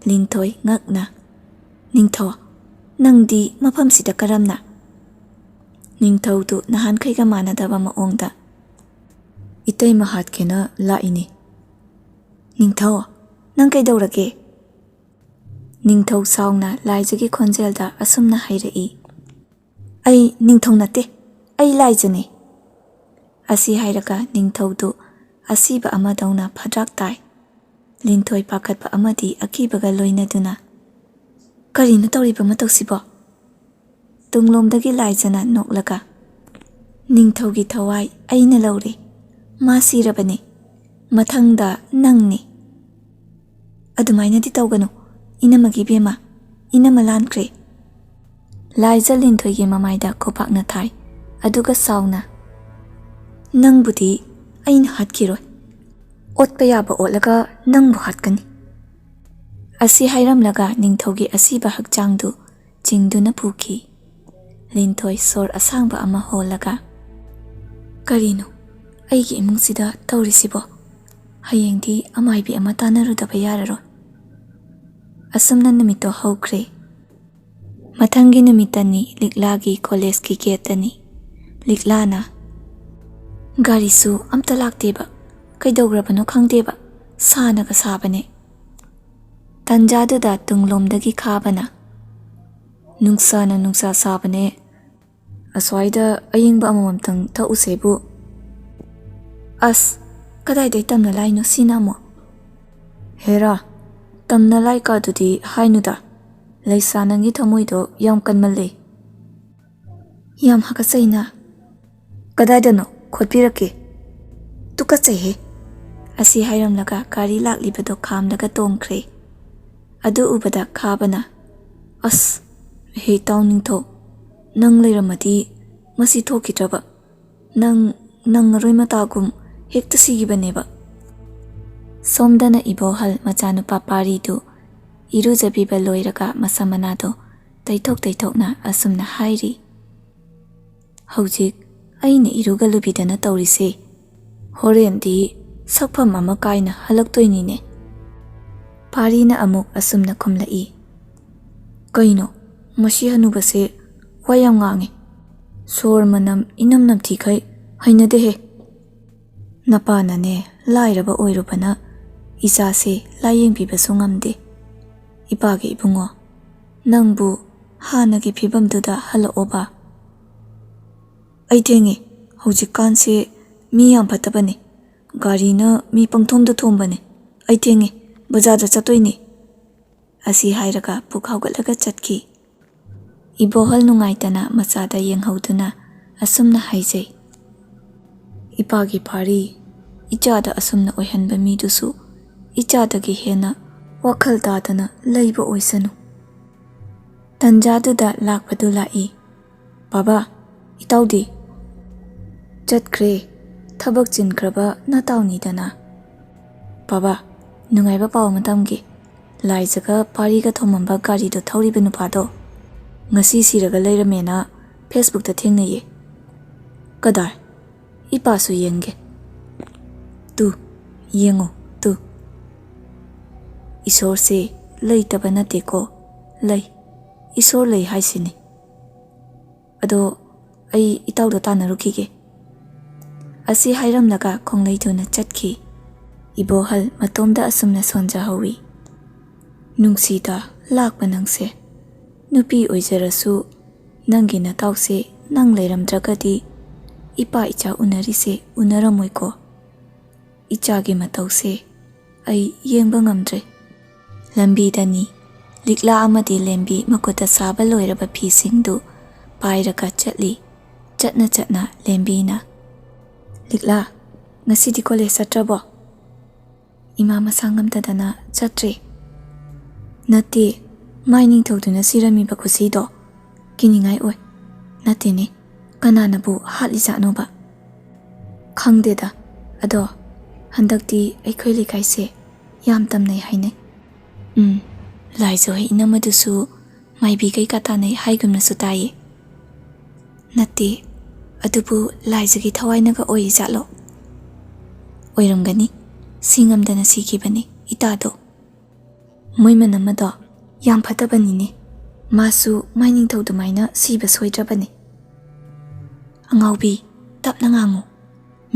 ꯂꯤꯟꯊꯣꯏ ꯉꯛꯅ, "ꯅꯤꯡꯊꯧ, ꯅꯪꯗꯤ ꯃꯐꯝꯁꯤꯗ ꯀꯔꯝꯅ?" ꯅꯤꯡꯊꯧꯗꯨ ꯅꯍꯥꯟꯈꯩꯒ ꯃꯥꯟꯅꯗꯕ ꯃꯑꯣꯡꯗ, "ꯏꯇꯩꯃ ꯍꯥꯠꯀꯦꯅ ꯂꯥꯛꯏꯅꯦ꯫" "ꯅꯤꯡꯊꯧ, ꯅꯪ ꯀꯩꯗꯧꯔꯒꯦ?" ꯅꯤꯡꯊꯧ ꯁꯥꯎꯅ ꯂꯥꯏꯖꯒꯤ ꯈꯣꯟꯖꯦꯜꯗ ꯑꯁꯨꯝꯅ ꯍꯥꯏꯔꯛꯏ, "ꯑꯩ ꯅꯤꯡꯊꯧ ꯅꯠꯇꯦ, ꯑꯩ ꯂꯥꯏꯖꯅꯤ!" ꯑꯁꯤ ꯍꯥꯏꯔꯒ ꯅꯤꯡꯊꯧꯗꯨ ꯑꯁꯤꯕ ꯑꯃꯗꯧꯅ ꯐꯗ꯭ꯔꯥꯛ ꯇꯥꯏ꯫ ꯂꯤꯟꯊꯣꯏ ꯄꯥꯈꯠꯄ ꯑꯃꯗꯤ ꯑꯀꯤꯕꯒ ꯂꯣꯏꯅꯗꯨꯅ, "ꯀꯔꯤꯅꯣ ꯇꯧꯔꯤꯕ ꯃꯇꯧꯁꯤꯕꯣ?" ꯇꯨꯡꯂꯣꯝꯗꯒꯤ ꯂꯥꯏꯖꯅ ꯅꯣꯛꯂꯒ, "ꯅꯤꯡꯊꯧꯒꯤ ꯊꯋꯥꯏ ꯑꯩꯅ ꯂꯧꯔꯦ꯫ ꯃꯥ ꯁꯤꯔꯕꯅꯤ꯫ ꯃꯊꯪꯗ ꯅꯪꯅꯤ꯫" "ꯑꯗꯨꯃꯥꯏꯅꯗꯤ ꯇꯧꯒꯅꯨ, ꯏꯅꯝꯃꯒꯤ ꯏꯕꯦꯝꯃ, ꯏꯅꯝꯃ ꯂꯥꯟꯈ꯭ꯔꯦ꯫" ꯂꯥꯏꯖ ꯂꯤꯟꯊꯣꯏꯒꯤ ꯃꯃꯥꯏꯗ ꯈꯨꯄꯥꯛꯅ ꯊꯥꯏ, ꯑꯗꯨꯒ ꯁꯥꯎꯅ, "ꯅꯪꯕꯨꯗꯤ ꯑꯩꯅ ꯍꯥꯠꯈꯤꯔꯣꯏ꯫ ꯑꯣꯠꯄ ꯌꯥꯕ ꯑꯣꯠꯂꯒ ꯅꯪꯕꯨ ꯍꯥꯠꯀꯅꯤ꯫" ꯑꯁꯤ ꯍꯥꯏꯔꯝꯂꯒ ꯅꯤꯡꯊꯧꯒꯤ ꯑꯁꯤꯕ ꯍꯛꯆꯥꯡꯗꯨ ꯆꯤꯡꯗꯨꯅ ꯄꯨꯈꯤ꯫ ꯂꯤꯟꯊꯣꯏ ꯁꯣꯔ ꯑꯁꯥꯡꯕ ꯑꯃ ꯍꯣꯜꯂꯒ, "ꯀꯔꯤꯅꯣ ꯑꯩꯒꯤ ꯏꯃꯨꯡꯁꯤꯗ ꯇꯧꯔꯤꯁꯤꯕꯣ? ꯍꯌꯦꯡꯗꯤ ꯑꯃꯥꯏꯕꯤ ꯑꯃ ꯇꯥꯟꯅꯔꯨꯗꯕ ꯌꯥꯔꯔꯣꯏ꯫" ꯑꯁꯨꯝꯅ ꯅꯨꯃꯤꯠꯇꯣ ꯍꯧꯈ꯭ꯔꯦ꯫ ꯃꯊꯪꯒꯤ ꯅꯨꯃꯤꯠꯇꯅꯤ, ꯂꯤꯛꯂꯥꯒꯤ ꯀꯣꯂꯦꯖꯀꯤ ꯒꯦꯠꯇꯅꯤ꯫ ꯂꯤꯛꯂꯥꯅ, "ꯒꯥꯔꯤꯁꯨ ꯑꯝꯇ ꯂꯥꯛꯇꯦꯕ, ꯀꯩꯗꯧꯈ꯭ꯔꯕꯅꯣ ꯈꯪꯗꯦꯕ, ꯁꯥꯅꯒ ꯁꯥꯕꯅꯦ꯫" ꯇꯟꯖꯥꯗꯨꯗ ꯇꯨꯡꯂꯣꯝꯗꯒꯤ ꯈꯥꯕꯅ, "ꯅꯨꯡꯁꯥꯅ ꯅꯨꯡꯁꯥ ꯁꯥꯕꯅꯦ, ꯑꯁ꯭ꯋꯥꯏꯗ ꯑꯌꯤꯡꯕ ꯑꯃꯃꯝꯇꯪ ꯊꯛꯎꯁꯦꯕꯨ꯫" "ꯑꯁ, ꯀꯗꯥꯏꯗꯩ ꯇꯝꯅ ꯂꯥꯏꯅꯣ ꯁꯤꯅ ꯑꯃꯨꯛ?" "ꯍꯦꯔꯥ, ꯇꯝꯅ ꯂꯥꯏ ꯀꯥꯗꯨꯗꯤ ꯍꯥꯏꯅꯨꯗ, ꯂꯩꯁꯥ ꯅꯪꯒꯤ ꯊꯃꯣꯏꯗꯣ ꯌꯥꯝ ꯀꯟꯃꯜꯂꯦ꯫" "ꯌꯥꯝ ꯍꯥꯀꯠꯆꯩꯅ꯫" "ꯀꯗꯥꯏꯗꯅꯣ? ꯈꯣꯠꯄꯤꯔꯛꯀꯦ꯫" "ꯇꯨꯀꯠꯆꯩꯍꯦ!" ꯑꯁꯤ ꯍꯥꯏꯔꯝꯂꯒ ꯒꯥꯔꯤ ꯂꯥꯛꯂꯤꯕꯗꯣ ꯈꯥꯝꯂꯒ ꯇꯣꯡꯈ꯭ꯔꯦ꯫ ꯑꯗꯨ ꯎꯕꯗ ꯈꯥꯕꯅ, "ꯑꯁ, ꯍꯦ ꯇꯥꯎ ꯅꯤꯡꯊꯧ, ꯅꯪ ꯂꯩꯔꯝꯃꯗꯤ ꯃꯁꯤ ꯊꯣꯛꯈꯤꯗ꯭ꯔꯕ? ꯅꯪ ꯅꯪꯉꯔꯣꯏ ꯃꯇꯥꯒꯨꯝ ꯍꯦꯛꯇ ꯁꯤꯈꯤꯕꯅꯦꯕ꯫" ꯁꯣꯝꯗꯅ ꯏꯕꯣꯍꯜ ꯃꯆꯥꯅꯨꯄꯥ ꯄꯥꯔꯤꯗꯨ ꯏꯔꯨꯖꯕꯤꯕ ꯂꯣꯏꯔꯒ ꯃꯁꯝ ꯃꯅꯥꯗꯣ ꯇꯩꯊꯣꯛ ꯇꯩꯊꯣꯛꯅ ꯑꯁꯨꯝꯅ ꯍꯥꯏꯔꯤ, "ꯍꯧꯖꯤꯛ ꯑꯩꯅ ꯏꯔꯨꯒ ꯂꯨꯕꯤꯗꯅ ꯇꯧꯔꯤꯁꯦ, ꯍꯣꯔꯦꯟꯗꯤ ꯁꯛꯐꯝ ꯑꯃ ꯀꯥꯏꯅ ꯍꯜꯂꯛꯇꯣꯏꯅꯤꯅꯦ꯫" ꯄꯥꯔꯤꯅ ꯑꯃꯨꯛ ꯑꯁꯨꯝꯅ ꯈꯨꯝꯂꯛꯏ, "ꯀꯩꯅꯣ, ꯃꯁꯤ ꯍꯅꯨꯕꯁꯦ ꯋꯥ ꯌꯥꯝ ꯉꯥꯡꯉꯤ꯫ ꯁꯣꯔ ꯃꯅꯝ ꯏꯅꯝ ꯅꯝꯊꯤꯈꯩ ꯍꯩꯅꯗꯦꯍꯦ꯫ ꯅꯄꯥꯅꯅꯦ ꯂꯥꯏꯔꯕ ꯑꯣꯏꯔꯨꯕꯅ ꯏꯆꯥꯁꯦ ꯂꯥꯌꯦꯡꯕꯤꯕꯁꯨ ꯉꯝꯗꯦ꯫ ꯏꯄꯥꯒꯤ ꯏꯕꯨꯡꯉꯣ, ꯅꯪꯕꯨ ꯍꯥꯟꯅꯒꯤ ꯐꯤꯕꯝꯗꯨꯗ ꯍꯜꯂꯛꯑꯣꯕ꯫ ꯑꯩ ꯊꯦꯡꯉꯦ꯫ ꯍꯧꯖꯤꯛꯀꯥꯟꯁꯦ ꯃꯤ ꯌꯥꯝ ꯐꯠꯇꯕꯅꯦ꯫ ꯒꯥꯔꯤꯅ ꯃꯤ ꯄꯪꯊꯣꯝꯗ ꯊꯣꯝꯕꯅꯦ꯫ ꯑꯩ ꯊꯦꯡꯉꯦ꯫ ꯕꯖꯥꯔꯗ ꯆꯠꯇꯣꯏꯅꯦ꯫ ꯑꯁꯤ ꯍꯥꯏꯔꯒ ꯄꯨꯛ ꯍꯧꯒꯠꯂꯒ ꯆꯠꯈꯤ꯫ ꯏꯕꯣꯍꯜ ꯅꯨꯡꯉꯥꯏꯇꯅ ꯃꯆꯥꯗ ꯌꯦꯡꯍꯧꯗꯨꯅ ꯑꯁꯨꯝꯅ ꯍꯥꯏꯖꯩ, "ꯏꯄꯥꯒꯤ ꯐꯥꯔꯤ ꯏꯆꯥꯗ ꯑꯁꯨꯝꯅ ꯑꯣꯏꯍꯟꯕ ꯃꯤꯗꯨꯁꯨ ꯏꯆꯥꯗꯒꯤ ꯍꯦꯟꯅ ꯋꯥꯈꯜ ꯇꯥꯗꯅ ꯂꯩꯕ ꯑꯣꯏꯁꯅꯨ"꯫ ꯇꯟꯖꯥꯗꯨꯗ ꯂꯥꯛꯄꯗꯨ ꯂꯥꯛꯏ꯫ "ꯕꯥꯕꯥ, ꯏꯇꯥꯎꯗꯤ?" "ꯆꯠꯈ꯭ꯔꯦ, ꯊꯕꯛ ꯆꯤꯟꯈ꯭ꯔꯕ ꯅꯇꯥꯎꯅꯤꯗꯅ"꯫ "ꯕꯥꯕꯥ, ꯅꯨꯡꯉꯥꯏꯕ ꯄꯥꯎ ꯑꯃ ꯇꯝꯒꯦ꯫ ꯂꯥꯏꯖꯒ ꯄꯥꯔꯤꯒ ꯊꯣꯝꯃꯝꯕ ꯒꯥꯔꯤꯗꯣ ꯊꯧꯔꯤꯕ ꯅꯨꯄꯥꯗꯣ ꯉꯁꯤ ꯁꯤꯔꯒ ꯂꯩꯔꯝꯃꯦꯅ Facebookꯇ ꯊꯦꯡꯅꯩꯌꯦ"꯫ "ꯀꯗꯥꯏ? ꯏꯄꯥꯁꯨ ꯌꯦꯡꯒꯦ"꯫ "ꯇꯨ, ꯌꯦꯡꯉꯣ, ꯇꯨ"꯫ ꯏꯁꯣꯔꯁꯦ ꯂꯩꯇꯕ ꯅꯠꯇꯦꯀꯣ, ꯂꯩ꯫ ꯏꯁꯣꯔ ꯂꯩ ꯍꯥꯏꯁꯤꯅꯤ꯫ "ꯑꯗꯣ ꯑꯩ ꯏꯇꯥꯎꯗ ꯇꯥꯟꯅꯔꯨꯈꯤꯒꯦ"꯫ ꯑꯁꯤ ꯍꯥꯏꯔꯝꯂꯒ ꯈꯣꯡꯂꯩ ꯊꯨꯅ ꯆꯠꯈꯤ꯫ ꯏꯕꯣꯍꯜ ꯃꯇꯣꯝꯗ ꯑꯁꯨꯝꯅ ꯁꯣꯟꯖꯍꯧꯏ, "ꯅꯨꯡꯁꯤꯗ ꯂꯥꯛꯄ ꯅꯪꯁꯦ꯫ ꯅꯨꯄꯤ ꯑꯣꯏꯖꯔꯁꯨ ꯅꯪꯒꯤ ꯅꯇꯥꯎꯁꯦ ꯅꯪ ꯂꯩꯔꯝꯗ꯭ꯔꯒꯗꯤ ꯏꯄꯥ ꯏꯆꯥ ꯎꯅꯔꯤꯁꯦ ꯎꯅꯔꯝꯃꯣꯏꯀꯣ꯫ ꯏꯆꯥꯒꯤ ꯃꯇꯧꯁꯦ ꯑꯩ ꯌꯦꯡꯕ ꯉꯝꯗ꯭ꯔꯦ"꯫ ꯂꯝꯕꯤꯗꯅꯤ ꯂꯤꯛꯂꯥ ꯑꯃꯗꯤ ꯂꯦꯝꯕꯤ ꯃꯈꯨꯠꯇ ꯁꯥꯕ ꯂꯣꯏꯔꯕ ꯐꯤꯁꯤꯡꯗꯨ ꯄꯥꯏꯔꯒ ꯆꯠꯂꯤ꯫ ꯆꯠꯅ ꯆꯠꯅ ꯂꯦꯝꯕꯤꯅ, "ꯂꯤꯛꯂꯥ, ꯉꯁꯤꯗꯤ ꯀꯣꯂꯦꯖ ꯆꯠꯇ꯭ꯔꯕꯣ?" "ꯏꯃꯥ ꯃꯁꯥ ꯉꯝꯗꯗꯅ ꯆꯠꯇ꯭ꯔꯦ"꯫ "ꯅꯠꯇꯦ, ꯃꯥꯏ ꯅꯤꯡꯊꯧꯗꯨꯅ ꯁꯤꯔꯝꯃꯤꯕ ꯈꯨꯁꯤꯗꯣ ꯀꯤꯅꯤꯡꯉꯥꯏ ꯑꯣꯏ꯫ ꯅꯠꯇꯦꯅꯦ, ꯀꯅꯥꯅꯕꯨ ꯍꯥꯠꯂꯤꯖꯥꯠꯅꯣꯕ?" "ꯈꯪꯗꯦꯗ, ꯑꯗꯣ ꯍꯟꯗꯛꯇꯤ ꯑꯩꯈꯣꯏ ꯂꯩꯀꯥꯏꯁꯦ ꯌꯥꯝ ꯇꯝꯅꯩ ꯍꯥꯏꯅꯩ"꯫ "ꯎꯝ, ꯂꯥꯏꯖ ꯍꯣꯏ ꯏꯅꯝꯃꯗꯨꯁꯨ ꯃꯥꯏꯕꯤ ꯀꯩꯀꯥ ꯇꯥꯟꯅꯩ ꯍꯥꯏꯒꯨꯝꯅꯁꯨ ꯇꯥꯏꯌꯦ"꯫ "ꯅꯠꯇꯦ, ꯑꯗꯨꯕꯨ ꯂꯥꯏꯖꯒꯤ ꯊꯋꯥꯏꯅꯒ ꯑꯣꯏꯔꯤꯖꯥꯠꯂꯣ?" "ꯑꯣꯏꯔꯝꯒꯅꯤ, ꯁꯤ ꯉꯝꯗꯅ ꯁꯤꯈꯤꯕꯅꯤ ꯏꯇꯥꯗꯣ"꯫ "ꯃꯣꯏ ꯃꯅꯝ ꯑꯗꯣ ꯌꯥꯝ ꯐꯠꯇꯕꯅꯤꯅꯦ, ꯃꯥꯁꯨ ꯃꯥꯏ ꯅꯤꯡꯊꯧ ꯑꯗꯨꯃꯥꯏꯅ ꯁꯤꯕ ꯁꯣꯏꯗ꯭ꯔꯕꯅꯤ"꯫ "ꯑꯉꯥꯎꯕꯤ, ꯇꯞꯅ ꯉꯥꯡꯉꯨ,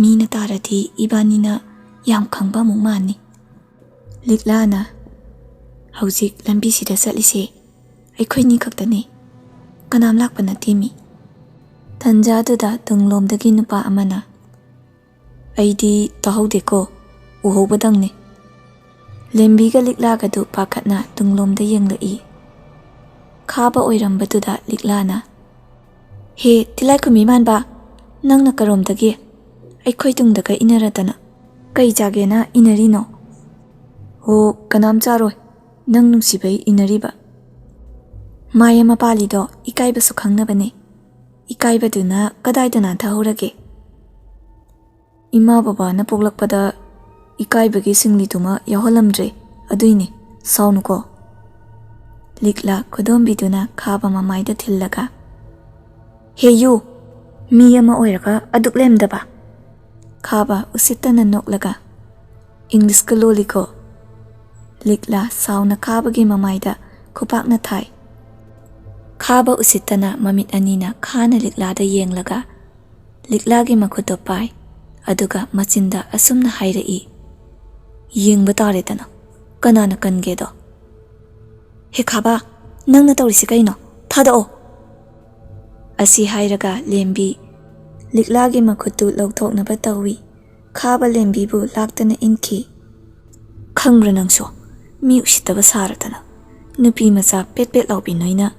ꯃꯤꯅ ꯇꯥꯔꯗꯤ ꯏꯕꯥꯅꯤꯅ ꯌꯥꯝ ꯈꯪꯕ ꯑꯃꯨꯛ ꯃꯥꯟꯅꯤ"꯫ ꯂꯤꯛꯂꯥꯅ, "ꯍꯧꯖꯤꯛ ꯂꯝꯕꯤꯁꯤꯗ ꯆꯠꯂꯤꯁꯦ ꯑꯩꯈꯣꯏꯅꯤ ꯈꯛꯇꯅꯤ, ꯀꯅꯥꯝ ꯂꯥꯛꯄ ꯅꯠꯇꯦ ꯃꯤ꯫" ꯇꯟꯖꯥꯗꯨꯗ ꯇꯨꯡꯂꯣꯝꯗꯒꯤ ꯅꯨꯄꯥ ꯑꯃꯅ, "ꯑꯩꯗꯤ ꯇꯥꯍꯧꯗꯦꯀꯣ, ꯎꯍꯧꯕꯗꯪꯅꯤ꯫" ꯂꯦꯝꯕꯤꯒ ꯂꯤꯛꯂꯥꯒꯗꯨ ꯄꯥꯈꯠꯅ ꯇꯨꯡꯂꯣꯝꯗ ꯌꯦꯡꯂꯛꯏ꯫ ꯈꯥꯕ ꯑꯣꯏꯔꯝꯕꯗꯨꯗ ꯂꯤꯛꯂꯥꯅ, "ꯍꯦ ꯇꯤꯜꯂꯥꯏꯈꯨꯝꯕꯤ ꯃꯥꯟꯕ, ꯅꯪꯅ ꯀꯔꯣꯝꯗꯒꯤ ꯑꯩꯈꯣꯏ ꯇꯨꯡꯗꯒ ꯏꯟꯅꯔꯗꯅ ꯀꯩ ꯆꯥꯒꯦꯅ ꯏꯟꯅꯔꯤꯅꯣ?" "ꯍꯣ, ꯀꯅꯥꯝ ꯆꯥꯔꯣꯏ, ꯅꯪ ꯅꯨꯡꯁꯤꯕꯩ ꯏꯟꯅꯔꯤꯕ꯫" ꯃꯥꯏ ꯑꯃ ꯄꯥꯜꯂꯤꯗꯣ ꯏꯀꯥꯏꯕꯁꯨ ꯈꯪꯅꯕꯅꯦ꯫ ꯏꯀꯥꯏꯕꯗꯨꯅ ꯀꯗꯥꯏꯗ ꯅꯥꯟꯊꯍꯧꯔꯒꯦ? "ꯏꯃꯥ ꯕꯕꯥꯅ ꯄꯣꯛꯂꯛꯄꯗ ꯏꯀꯥꯏꯕꯒꯤ ꯁꯤꯡꯂꯤꯗꯨꯃ ꯌꯥꯎꯍꯜꯂꯝꯗ꯭ꯔꯦ, ꯑꯗꯨꯏꯅꯦ, ꯁꯥꯎꯅꯨꯀꯣ꯫" ꯂꯤꯛꯂꯥ ꯈꯨꯗꯣꯝꯕꯤꯗꯨꯅ ꯈꯥꯕ ꯃꯃꯥꯏꯗ ꯊꯤꯜꯂꯒ, "ꯍꯦ ꯌꯨ, ꯃꯤ ꯑꯃ ꯑꯣꯏꯔꯒ ꯑꯗꯨꯛ ꯂꯦꯝꯗꯕ?" ꯈꯥꯕ ꯎꯁꯤꯠꯇꯅ ꯅꯣꯛꯂꯒ, "ꯏꯪꯂꯤꯁꯀ ꯂꯣꯜꯂꯤꯀꯣ꯫" ꯂꯤꯛꯂꯥ ꯁꯥꯎꯅ ꯈꯥꯕꯒꯤ ꯃꯃꯥꯏꯗ ꯈꯨꯄꯥꯛꯅ ꯊꯥꯏ꯫ ꯈꯥꯕ ꯎꯁꯤꯠꯇꯅ ꯃꯃꯤꯠ ꯑꯅꯤꯅ ꯈꯥꯅ ꯂꯤꯛꯂꯥꯗ ꯌꯦꯡꯂꯒ, ꯂꯤꯛꯂꯥꯒꯤ ꯃꯈꯨꯠꯇꯣ ꯄꯥꯏ, ꯑꯗꯨꯒ ꯃꯆꯤꯟꯗ ꯑꯁꯨꯝꯅ ꯍꯥꯏꯔꯛꯏ, "ꯌꯦꯡꯕ ꯇꯥꯔꯦꯗꯅ, ꯀꯅꯥꯅ ꯀꯟꯒꯦꯗꯣ꯫" "ꯍꯦ ꯈꯥꯕ, ꯅꯪꯅ ꯇꯧꯔꯤꯁꯤ ꯀꯩꯅꯣ? ꯊꯥꯗꯣꯛꯑꯣ!" ꯑꯁꯤ ꯍꯥꯏꯔꯒ ꯂꯦꯝꯕꯤ ꯂꯤꯛꯂꯥꯒꯤ ꯃꯈꯨꯠꯇꯨ ꯂꯧꯊꯣꯛꯅꯕ ꯇꯧꯏ꯫ ꯈꯥꯕ ꯂꯦꯝꯕꯤꯕꯨ ꯂꯥꯛꯇꯅ ꯏꯟꯈꯤ꯫ "ꯈꯪꯕ꯭ꯔꯥ ꯅꯪꯁꯨ, ꯃꯤ ꯎꯁꯤꯠꯇꯕ ꯁꯥꯔꯗꯅ, ꯅꯨꯄꯤ ꯃꯆꯥ ꯄꯦꯠ ꯄꯦꯠ ꯂꯥꯎꯕꯤ ꯅꯣꯏꯅ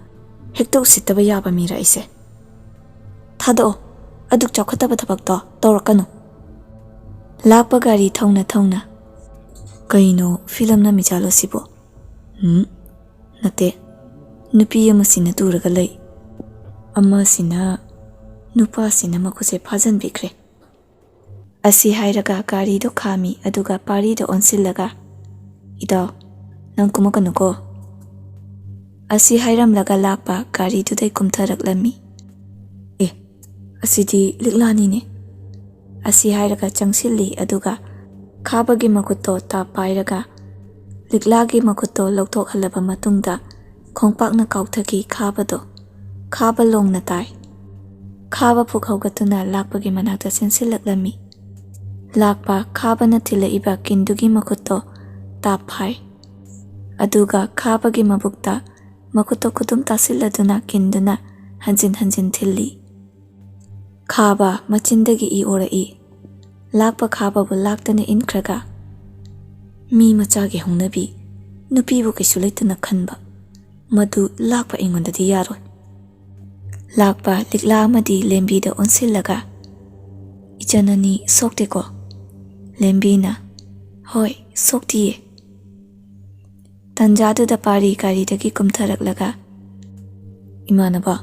ꯍꯦꯛꯇ ꯎꯁꯤꯠꯇꯕ ꯌꯥꯕ ꯃꯤꯔ ꯑꯩꯁꯦ? ꯊꯥꯗꯣꯛꯑꯣ, ꯑꯗꯨꯛ ꯆꯥꯎꯈꯠꯇꯕ ꯊꯕꯛꯇꯣ ꯇꯧꯔꯛꯀꯅꯨ꯫" ꯂꯥꯛꯄ ꯒꯥꯔꯤ ꯊꯧꯅ ꯊꯧꯅ, "ꯀꯩꯅꯣ ꯐꯤꯂꯝ ꯅꯝꯃꯤꯖꯥꯠꯂꯣ ꯁꯤꯕꯣ? ꯎꯝ, ꯅꯠꯇꯦ, ꯅꯨꯄꯤ ꯑꯃꯁꯤꯅ ꯇꯨꯔꯒ ꯂꯩ, ꯑꯃꯁꯤꯅ, ꯅꯨꯄꯥꯁꯤꯅ ꯃꯈꯨꯠꯁꯦ ꯐꯥꯖꯟꯕꯤꯈ꯭ꯔꯦ꯫" ꯑꯁꯤ ꯍꯥꯏꯔꯒ ꯒꯥꯔꯤꯗꯣ ꯈꯥꯝꯃꯤ, ꯑꯗꯨꯒ ꯄꯥꯔꯤꯗ ꯑꯣꯟꯁꯤꯜꯂꯒ, "ꯏꯇꯥꯎ, ꯅꯪ ꯀꯨꯝꯃꯛꯀꯅꯨꯀꯣ꯫" ꯑꯁꯤ ꯍꯥꯏꯔꯝꯂꯒ ꯂꯥꯛꯄ ꯒꯥꯔꯤꯗꯨꯗꯩ ꯀꯨꯝꯊꯔꯛꯂꯝꯃꯤ꯫ "ꯑꯦ, ꯑꯁꯤꯗꯤ ꯂꯤꯛꯂꯥꯅꯤꯅꯦ꯫" ꯑꯁꯤ ꯍꯥꯏꯔꯒ ꯆꯪꯁꯤꯜꯂꯤ, ꯑꯗꯨꯒ ꯈꯥꯕꯒꯤ ꯃꯈꯨꯠꯇꯣ ꯇꯥꯞ ꯄꯥꯏꯔꯒ ꯂꯤꯛꯂꯥꯒꯤ ꯃꯈꯨꯠꯇꯣ ꯂꯧꯊꯣꯛꯍꯜꯂꯕ ꯃꯇꯨꯡꯗ ꯈꯣꯡꯄꯥꯛꯅ ꯀꯥꯎꯊꯈꯤ ꯈꯥꯕꯗꯣ꯫ ꯈꯥꯕ ꯂꯣꯡꯅ ꯇꯥꯏ꯫ ꯈꯥꯕ ꯄꯨꯛ ꯍꯧꯒꯠꯇꯨꯅ ꯂꯥꯛꯄꯒꯤ ꯃꯅꯥꯛꯇ ꯆꯦꯟꯁꯤꯜꯂꯛꯂꯝꯃꯤ꯫ ꯂꯥꯛꯄ ꯈꯥꯕꯅ ꯊꯤꯜꯂꯛꯏꯕ ꯀꯤꯟꯗꯨꯒꯤ ꯃꯈꯨꯠꯇꯣ ꯇꯥꯞ ꯐꯥꯏ꯫ ꯑꯗꯨꯒ ꯈꯥꯕꯒꯤ ꯃꯕꯨꯛꯇ ꯃꯈꯨꯠꯇꯣ ꯈꯨꯗꯨꯝ ꯇꯥꯁꯤꯜꯂꯗꯨꯅ ꯀꯤꯟꯗꯨꯅ ꯍꯟꯖꯤꯟ ꯍꯟꯖꯤꯟ ꯊꯤꯜꯂꯤ꯫ ꯈꯥꯕ ꯃꯆꯤꯟꯗꯒꯤ ꯏ ꯑꯣꯔꯛꯏ꯫ ꯂꯥꯛꯄ ꯈꯥꯕꯕꯨ ꯂꯥꯛꯇꯅ ꯏꯟꯈ꯭ꯔꯒ, "ꯃꯤ ꯃꯆꯥꯒꯤ ꯍꯧꯅꯕꯤ, ꯅꯨꯄꯤꯕꯨ ꯀꯩꯁꯨ ꯂꯩꯇꯅ ꯈꯟꯕ, ꯃꯗꯨ ꯂꯥꯛꯄ ꯑꯩꯉꯣꯟꯗꯗꯤ ꯌꯥꯔꯣꯏ"꯫ ꯂꯥꯛꯄ ꯂꯤꯛꯂꯥ ꯑꯃꯗꯤ ꯂꯦꯝꯕꯤꯗ ꯑꯣꯟꯁꯤꯜꯂꯒ, "ꯏꯆꯟ ꯑꯅꯤ ꯁꯣꯛꯇꯦꯀꯣ?" ꯂꯦꯝꯕꯤꯅ, "ꯍꯣꯏ, ꯁꯣꯛꯇꯤꯌꯦ"꯫ ꯇꯟꯖꯥꯗꯨꯗ ꯄꯥꯔꯤ ꯒꯥꯔꯤꯗꯒꯤ ꯀꯨꯝꯊꯔꯛꯂꯒ, "ꯏꯃꯥꯟꯅꯕ,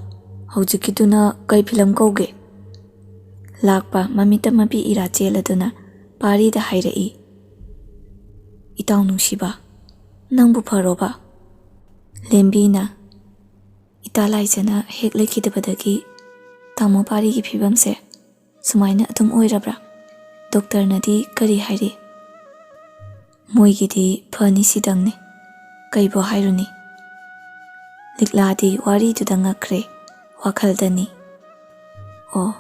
ꯍꯧꯖꯤꯛꯀꯤꯗꯨꯅ ꯀꯩ ꯐꯤꯂꯝ ꯀꯧꯒꯦ?" ꯂꯥꯛꯄ ꯃꯃꯤꯠꯇ ꯃꯄꯤ ꯏꯔꯥ ꯆꯦꯜꯂꯗꯨꯅ ꯄꯥꯔꯤꯗ ꯍꯥꯏꯔꯛꯏ, "ꯏꯇꯥꯎ ꯅꯨꯡꯁꯤꯕ, ꯅꯪꯕꯨ ꯐꯔꯣꯕ?" ꯂꯦꯝꯕꯤꯅ, "ꯏꯇꯥ ꯂꯥꯏꯖꯅ ꯍꯦꯛ ꯂꯩꯈꯤꯗꯕꯗꯒꯤ ꯇꯥꯃꯣ ꯄꯥꯔꯤꯒꯤ ꯐꯤꯕꯝꯁꯦ ꯁꯨꯃꯥꯏꯅ ꯑꯗꯨꯝ ꯑꯣꯏꯔꯕ꯭ꯔꯥ? ꯗꯣꯛꯇꯔꯅꯗꯤ ꯀꯔꯤ ꯍꯥꯏꯔꯤ?" "ꯃꯣꯏꯒꯤꯗꯤ ꯐꯅꯤ ꯁꯤꯗꯪꯅꯤ, ꯀꯩꯕꯨ ꯍꯥꯏꯔꯨꯅꯤ?" ꯂꯤꯛꯂꯥꯗꯤ ꯋꯥꯔꯤꯗꯨꯗ ꯉꯛꯈ꯭ꯔꯦ, ꯋꯥꯈꯜꯗꯅꯤ, "ꯑꯣ,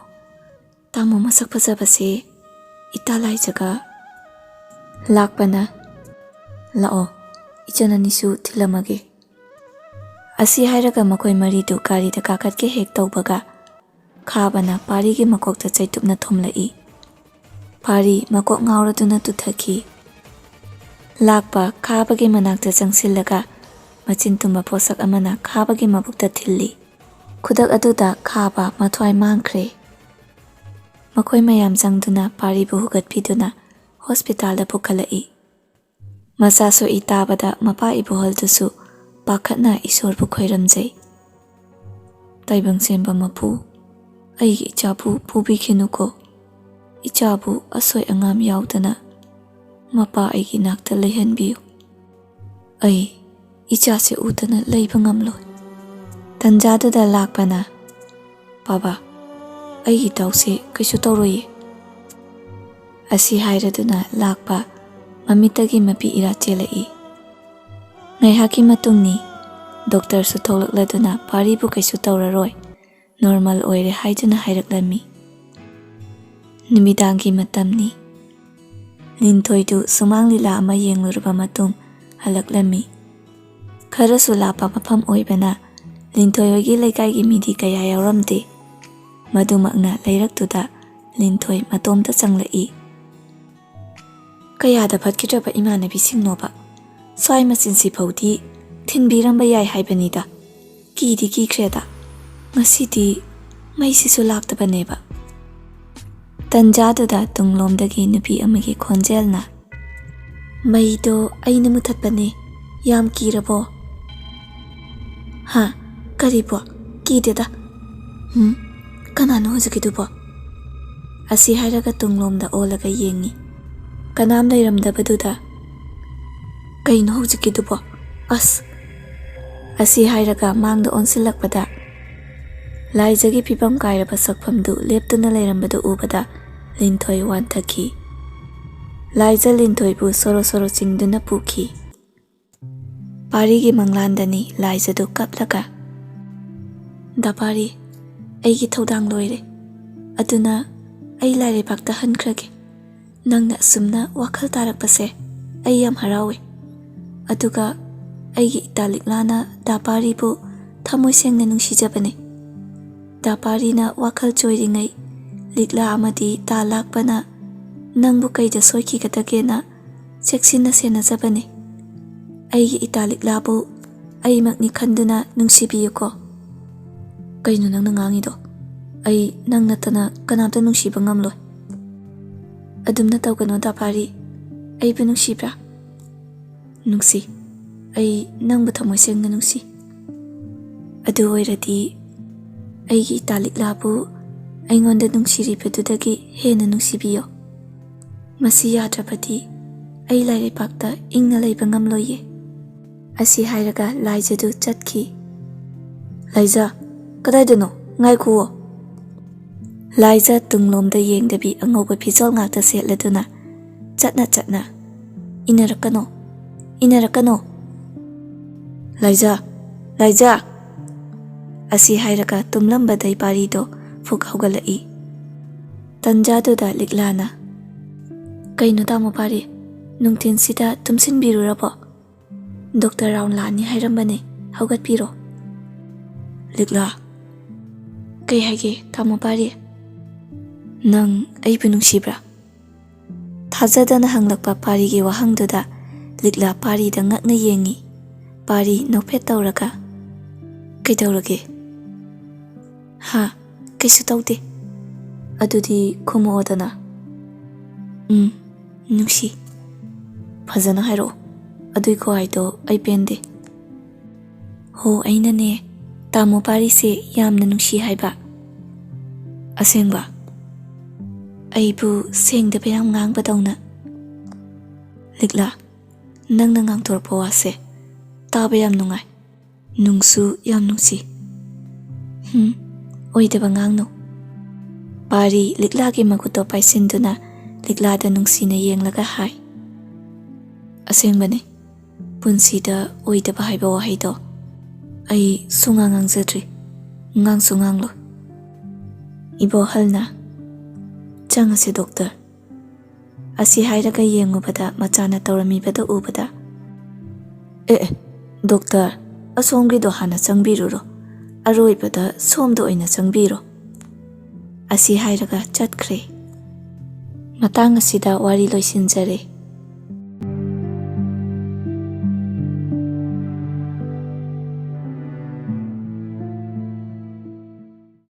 ꯇꯥꯃꯣ ꯃꯁꯛ ꯐꯖꯕꯁꯦ ꯏꯇꯥ ꯂꯥꯏꯖꯒ"꯫ ꯂꯥꯛꯄꯅ, "ꯂꯥꯛꯑꯣ, ꯏꯆꯟ ꯑꯅꯤꯁꯨ ꯊꯤꯜꯂꯝꯃꯒꯦ"꯫ ꯑꯁꯤ ꯍꯥꯏꯔꯒ ꯃꯈꯣꯏ ꯃꯔꯤꯗꯨ ꯒꯥꯔꯤꯗ ꯀꯥꯈꯠꯀꯦ ꯍꯦꯛ ꯇꯧꯕꯒ, ꯈꯥꯕꯅ ꯄꯥꯔꯤꯒꯤ ꯃꯀꯣꯛꯇ ꯆꯩꯇꯨꯞꯅ ꯊꯣꯝꯂꯛꯏ꯫ ꯄꯥꯔꯤ ꯃꯀꯣꯛ ꯉꯥꯎꯔꯗꯨꯅ ꯇꯨꯊꯈꯤ꯫ ꯂꯥꯛꯄ ꯈꯥꯕꯒꯤ ꯃꯅꯥꯛꯇ ꯆꯪꯁꯤꯜꯂꯒ ꯃꯆꯤꯟ ꯇꯨꯝꯕ ꯄꯣꯠꯁꯛ ꯑꯃꯅ ꯈꯥꯕꯒꯤ ꯃꯕꯨꯛꯇ ꯊꯤꯜꯂꯤ꯫ ꯈꯨꯗꯛ ꯑꯗꯨꯗ ꯈꯥꯕ ꯃꯊ꯭ꯋꯥꯏ ꯃꯥꯡꯈ꯭ꯔꯦ꯫ ꯃꯈꯣꯏ ꯃꯌꯥꯝ ꯆꯪꯗꯨꯅ ꯄꯥꯔꯤꯕꯨ ꯍꯨꯒꯠꯄꯤꯗꯨꯅ ꯍꯣꯁꯄꯤꯇꯥꯜꯗ ꯄꯨꯈꯠꯂꯛꯏ꯫ ꯃꯆꯥ ꯁꯣꯛꯏ ꯇꯥꯕꯗ ꯃꯄꯥ ꯏꯕꯣꯍꯜꯗꯨꯁꯨ ꯄꯥꯈꯠꯅ ꯏꯁꯣꯔꯕꯨ ꯈꯣꯏꯔꯝꯖꯩ꯫ "ꯇꯥꯏꯕꯪ ꯁꯦꯝꯕ ꯃꯄꯨ, ꯑꯩꯒꯤ ꯏꯆꯥꯕꯨ ꯄꯨꯕꯤꯈꯤꯅꯨꯀꯣ꯫ ꯏꯆꯥꯕꯨ ꯑꯁꯣꯏ ꯑꯉꯥꯝ ꯌꯥꯎꯗꯅ ꯃꯄꯥ ꯑꯩꯒꯤ ꯅꯥꯛꯇ ꯂꯩꯍꯟꯕꯤꯌꯨ꯫ ꯑꯩ ꯏꯆꯥꯁꯦ ꯎꯗꯅ ꯂꯩꯕ ꯉꯝꯂꯣꯏ"꯫ ꯇꯟꯖꯥꯗꯨꯗ ꯂꯥꯛꯄꯅ, "ꯕꯥꯕꯥ, ꯑꯩꯒꯤ ꯏꯇꯥꯎꯁꯦ ꯀꯩꯁꯨ ꯇꯧꯔꯣꯏꯌꯦ"꯫ ꯑꯁꯤ ꯍꯥꯏꯔꯗꯨꯅ ꯂꯥꯛꯄ ꯃꯃꯤꯠꯇꯒꯤ ꯃꯄꯤ ꯏꯔꯥ ꯆꯦꯜꯂꯛꯏ꯫ ꯉꯥꯏꯍꯥꯛꯀꯤ ꯃꯇꯨꯡꯅꯤ꯫ ꯗꯣꯛꯇꯔꯁꯨ ꯊꯣꯛꯂꯛꯂꯗꯨꯅ ꯄꯥꯔꯤꯕꯨ ꯀꯩꯁꯨ ꯇꯧꯔꯔꯣꯏ, ꯅꯣꯔꯃꯦꯜ ꯑꯣꯏꯔꯦ ꯍꯥꯏꯗꯨꯅ ꯍꯥꯏꯔꯛꯂꯝꯃꯤ꯫ ꯅꯨꯃꯤꯗꯥꯡꯒꯤ ꯃꯇꯝꯅꯤ꯫ ꯂꯤꯟꯊꯣꯏꯗꯨ ꯁꯨꯃꯥꯡ ꯂꯤꯂꯥ ꯑꯃ ꯌꯦꯡꯂꯨꯔꯕ ꯃꯇꯨꯡ ꯍꯜꯂꯛꯂꯝꯃꯤ꯫ ꯈꯔꯁꯨ ꯂꯥꯞꯄ ꯃꯐꯝ ꯑꯣꯏꯕꯅ ꯂꯤꯟꯊꯣꯏ ꯍꯣꯏꯒꯤ ꯂꯩꯀꯥꯏꯒꯤ ꯃꯤꯗꯤ ꯀꯌꯥ ꯌꯥꯎꯔꯝꯗꯦ꯫ ꯃꯗꯨꯃꯛꯅ ꯂꯩꯔꯛꯇꯨꯗ ꯂꯤꯟꯊꯣꯏ ꯃꯇꯣꯝꯇ ꯆꯪꯂꯛꯏ꯫ ꯀꯌꯥꯗ ꯐꯠꯈꯤꯗ꯭ꯔꯕ ꯏꯃꯥꯟꯅꯕꯤꯁꯤꯡꯅꯣꯕ? ꯁ꯭ꯋꯥꯏ ꯃꯆꯤꯟꯁꯤ ꯐꯥꯎꯗꯤ ꯊꯤꯟꯕꯤꯔꯝꯕ ꯌꯥꯏ ꯍꯥꯏꯕꯅꯤꯗ꯫ ꯀꯤꯗꯤ ꯀꯤꯈ꯭ꯔꯦꯗ꯫ ꯉꯁꯤꯗꯤ ꯃꯩꯁꯤꯁꯨ ꯂꯥꯛꯇꯕꯅꯦꯕ꯫ ꯇꯟꯖꯥꯗꯨꯗ ꯇꯨꯡꯂꯣꯝꯗꯒꯤ ꯅꯨꯄꯤ ꯑꯃꯒꯤ ꯈꯣꯟꯖꯦꯜꯅ, "ꯃꯩꯗꯣ ꯑꯩꯅ ꯃꯨꯊꯠꯄꯅꯦ, ꯌꯥꯝ ꯀꯤꯔꯕꯣ?" "ꯍꯥ? ꯀꯔꯤꯕꯣ? ꯀꯤꯗꯦꯗ꯫ ꯍꯨꯝ, ꯀꯅꯥꯅꯣ ꯍꯧꯖꯤꯛꯀꯤꯗꯨꯕꯣ?" ꯑꯁꯤ ꯍꯥꯏꯔꯒ ꯇꯨꯡꯂꯣꯝꯗ ꯑꯣꯜꯂꯒ ꯌꯦꯡꯉꯤ꯫ ꯀꯅꯥꯝ ꯂꯩꯔꯝꯗꯕꯗꯨꯗ, "ꯀꯩꯅꯣ ꯍꯧꯖꯤꯛꯀꯤꯗꯨꯕꯣ? ꯑꯁ!" ꯑꯁꯤ ꯍꯥꯏꯔꯒ ꯃꯥꯡꯗ ꯑꯣꯟꯁꯤꯜꯂꯛꯄꯗ, ꯂꯥꯏꯖꯒꯤ ꯐꯤꯕꯝ ꯀꯥꯏꯔꯕ ꯁꯛꯐꯝꯗꯨ ꯂꯦꯞꯇꯨꯅ ꯂꯩꯔꯝꯕꯗꯨ ꯎꯕꯗ ꯂꯤꯟꯊꯣꯏ ꯋꯥꯟꯊꯈꯤ꯫ ꯂꯥꯏꯖ ꯂꯤꯟꯊꯣꯏꯕꯨ ꯁꯣꯔꯣ ꯁꯣꯔꯣ ꯆꯤꯡꯗꯨꯅ ꯄꯨꯈꯤ꯫ ꯄꯥꯔꯤꯒꯤ ꯃꯪꯂꯥꯟꯗꯅꯤ ꯂꯥꯏꯖꯗꯨ ꯀꯞꯂꯒ, "ꯗꯥ ꯄꯥꯔꯤ, ꯑꯩꯒꯤ ꯊꯧꯗꯥꯡ ꯂꯣꯏꯔꯦ꯫ ꯑꯗꯨꯅ ꯑꯩ ꯂꯥꯏꯔꯩꯕꯥꯛꯇ ꯍꯟꯈ꯭ꯔꯒꯦ꯫ ꯅꯪꯅ ꯑꯁꯨꯝꯅ ꯋꯥꯈꯜ ꯇꯥꯔꯛꯄꯁꯦ ꯑꯩ ꯌꯥꯝ ꯍꯔꯥꯎꯋꯦ꯫ ꯑꯗꯨꯒ ꯑꯩꯒꯤ ꯏꯇꯥ ꯂꯤꯛꯂꯥꯅ ꯗꯥ ꯄꯥꯔꯤꯕꯨ ꯊꯃꯣꯏ ꯁꯦꯡꯅ ꯅꯨꯡꯁꯤꯖꯕꯅꯦ꯫ ꯗꯥ ꯄꯥꯔꯤꯅ ꯋꯥꯈꯜ ꯆꯣꯏꯔꯤꯉꯩ ꯂꯤꯛꯂꯥ ꯑꯃꯗꯤ ꯇꯥ ꯂꯥꯛꯄꯅ ꯅꯪꯕꯨ ꯀꯩꯗ ꯁꯣꯏꯈꯤꯒꯗꯒꯦꯅ ꯆꯦꯛꯁꯤꯟꯅ ꯁꯦꯟꯅꯖꯕꯅꯦ꯫ ꯑꯩꯒꯤ ꯏꯇꯥ ꯂꯤꯛꯂꯥꯕꯨ ꯑꯩꯃꯛꯅꯤ ꯈꯟꯗꯨꯅ ꯅꯨꯡꯁꯤꯕꯤꯌꯨꯀꯣ꯫" "ꯀꯩꯅꯣ ꯅꯪꯅ ꯉꯥꯡꯉꯤꯗꯣ? ꯑꯩ ꯅꯪ ꯅꯠꯇꯅ ꯀꯅꯥꯝꯇ ꯅꯨꯡꯁꯤꯕ ꯉꯝꯂꯣꯏ꯫" "ꯑꯗꯨꯝꯅ ꯇꯧꯒꯅꯣ ꯗꯥ ꯄꯥꯔꯤ꯫ ꯑꯩꯕꯨ ꯅꯨꯡꯁꯤꯕ꯭ꯔꯥ?" "ꯅꯨꯡꯁꯤ꯫ ꯑꯩ ꯅꯪꯕꯨ ꯊꯃꯣꯏ ꯁꯦꯡꯅ ꯅꯨꯡꯁꯤ꯫" "ꯑꯗꯨ ꯑꯣꯏꯔꯗꯤ ꯑꯩꯒꯤ ꯏꯇꯥ ꯂꯤꯛꯂꯥꯕꯨ ꯑꯩꯉꯣꯟꯗ ꯅꯨꯡꯁꯤꯔꯤꯕꯗꯨꯗꯒꯤ ꯍꯦꯟꯅ ꯅꯨꯡꯁꯤꯕꯤꯌꯣ꯫ ꯃꯁꯤ ꯌꯥꯗ꯭ꯔꯕꯗꯤ ꯑꯩ ꯂꯥꯏꯔꯩꯕꯥꯛꯇ ꯏꯪꯅ ꯂꯩꯕ ꯉꯝꯂꯣꯏꯌꯦ꯫" ꯑꯁꯤ ꯍꯥꯏꯔꯒ ꯂꯥꯏꯖꯗꯨ ꯆꯠꯈꯤ꯫ "ꯂꯥꯏꯖ, ꯀꯗꯥꯏꯗꯅꯣ? ꯉꯥꯏꯈꯨꯑꯣ!" ꯂꯥꯏꯖ ꯇꯨꯡꯂꯣꯝꯗ ꯌꯦꯡꯗꯕꯤ ꯑꯉꯧꯕ ꯐꯤꯖꯣꯜ ꯉꯥꯛꯇ ꯁꯦꯠꯂꯗꯨꯅ ꯆꯠꯅ ꯆꯠꯅ, "ꯏꯟꯅꯔꯛꯀꯅꯣ, ꯏꯟꯅꯔꯛꯀꯅꯣ!" "ꯂꯥꯏꯖ, ꯂꯥꯏꯖ!" ꯑꯁꯤ ꯍꯥꯏꯔꯒ ꯇꯨꯝꯂꯝꯕꯗꯩ ꯄꯥꯔꯤꯗꯣ ꯐꯨꯛ ꯍꯧꯒꯠꯂꯛꯏ꯫ ꯇꯟꯖꯥꯗꯨꯗ ꯂꯤꯛꯂꯥꯅ, ꯀꯩꯅꯣ ꯇꯥꯃꯣ ꯄꯥꯔꯤ, ꯅꯨꯡꯊꯤꯟꯁꯤꯗ ꯇꯨꯝꯁꯤꯟꯕꯤꯔꯨꯔꯕꯣ? ꯗꯣꯛꯇꯔ ꯔꯥꯎꯟ ꯂꯥꯛꯑꯅꯤ ꯍꯥꯏꯔꯝꯕꯅꯦ, ꯍꯧꯒꯠꯄꯤꯔꯣ꯫ ꯂꯤꯛꯂꯥ, ꯀꯩ ꯍꯥꯏꯒꯦ ꯇꯥꯃꯣ ꯄꯥꯔꯤ? ꯅꯪ ꯑꯩꯕꯨ ꯅꯨꯡꯁꯤꯕ꯭ꯔꯥ? ꯊꯥꯖꯗꯅ ꯍꯪꯂꯛꯄ ꯄꯥꯔꯤꯒꯤ ꯋꯥꯍꯪꯗꯨꯗ ꯂꯤꯛꯂꯥ ꯄꯥꯔꯤꯗ ꯉꯛꯅ ꯌꯦꯡꯉꯤ꯫ ꯄꯥꯔꯤ ꯅꯣꯛꯐꯦꯠ ꯇꯧꯔꯒ, "ꯀꯩꯗꯧꯔꯒꯦ?" "ꯍꯥ, ꯀꯩꯁꯨ ꯇꯧꯗꯦ꯫" "ꯑꯗꯨꯗꯤ ꯈꯨꯝꯃꯛꯑꯣꯗꯅ꯫" "ꯎꯝ, ꯅꯨꯡꯁꯤ꯫" "ꯐꯖꯅ ꯍꯥꯏꯔꯛꯑꯣ, ꯑꯗꯨꯏ ꯈꯨꯍꯥꯏꯗꯣ ꯑꯩ ꯄꯦꯟꯗꯦ꯫" "ꯍꯣ, ꯑꯩꯅꯅꯦ ꯇꯥꯃꯣ ꯄꯥꯔꯤꯁꯦ ꯌꯥꯝꯅ ꯅꯨꯡꯁꯤ ꯍꯥꯏꯕ꯫" "ꯑꯁꯦꯡꯕ?" "ꯑꯩꯕꯨ ꯁꯦꯡꯗꯕ ꯌꯥꯝ ꯉꯥꯡꯕꯗꯧꯅ꯫" "ꯂꯤꯛꯂꯥ, ꯅꯪꯅ ꯉꯥꯡꯊꯣꯔꯛꯄ ꯋꯥꯁꯦ ꯇꯥꯕ ꯌꯥꯝ ꯅꯨꯡꯉꯥꯏ, ꯅꯨꯡꯁꯨ ꯌꯥꯝ ꯅꯨꯡꯁꯤ꯫" "ꯍꯨꯝ, ꯑꯣꯏꯗꯕ ꯉꯥꯡꯅꯨ꯫" ꯄꯥꯔꯤ ꯂꯤꯛꯂꯥꯒꯤ ꯃꯈꯨꯠꯇꯣ ꯄꯥꯏꯁꯤꯟꯗꯨꯅ ꯂꯤꯛꯂꯥꯗ ꯅꯨꯡꯁꯤꯅ ꯌꯦꯡꯂꯒ ꯍꯥꯏ, "ꯑꯁꯦꯡꯕꯅꯤ, ꯄꯨꯟꯁꯤꯗ ꯑꯣꯏꯗꯕ ꯍꯥꯏꯕ ꯋꯥꯍꯩꯗꯣ ꯑꯩ ꯁꯨꯡꯉꯥꯡ ꯉꯥꯡꯖꯗ꯭ꯔꯤ, ꯉꯥꯡꯁꯨ ꯉꯥꯡꯂꯣꯏ꯫" ꯏꯕꯣꯍꯜꯅ, "ꯆꯪꯉꯁꯦ ꯗꯣꯛꯇꯔ꯫" ꯑꯁꯤ ꯍꯥꯏꯔꯒ ꯌꯦꯡꯉꯨꯕꯗ ꯃꯆꯥꯅ ꯇꯧꯔꯝꯃꯤꯕꯗꯨ ꯎꯕꯗ, "ꯑꯦ ꯑꯦ, ꯗꯣꯛꯇꯔ, ꯑꯁꯣꯝꯒꯤꯗꯣ ꯍꯥꯟꯅ ꯆꯪꯕꯤꯔꯨꯔꯣ, ꯑꯔꯣꯏꯕꯗ ꯁꯣꯝꯗ ꯑꯣꯏꯅ ꯆꯪꯕꯤꯔꯣ꯫" ꯑꯁꯤ ꯍꯥꯏꯔꯒ ꯆꯠꯈ꯭ꯔꯦ꯫ ꯃꯇꯥꯡ ꯑꯁꯤꯗ ꯋꯥꯔꯤ ꯂꯣꯏꯁꯤꯟꯖꯔꯦ꯫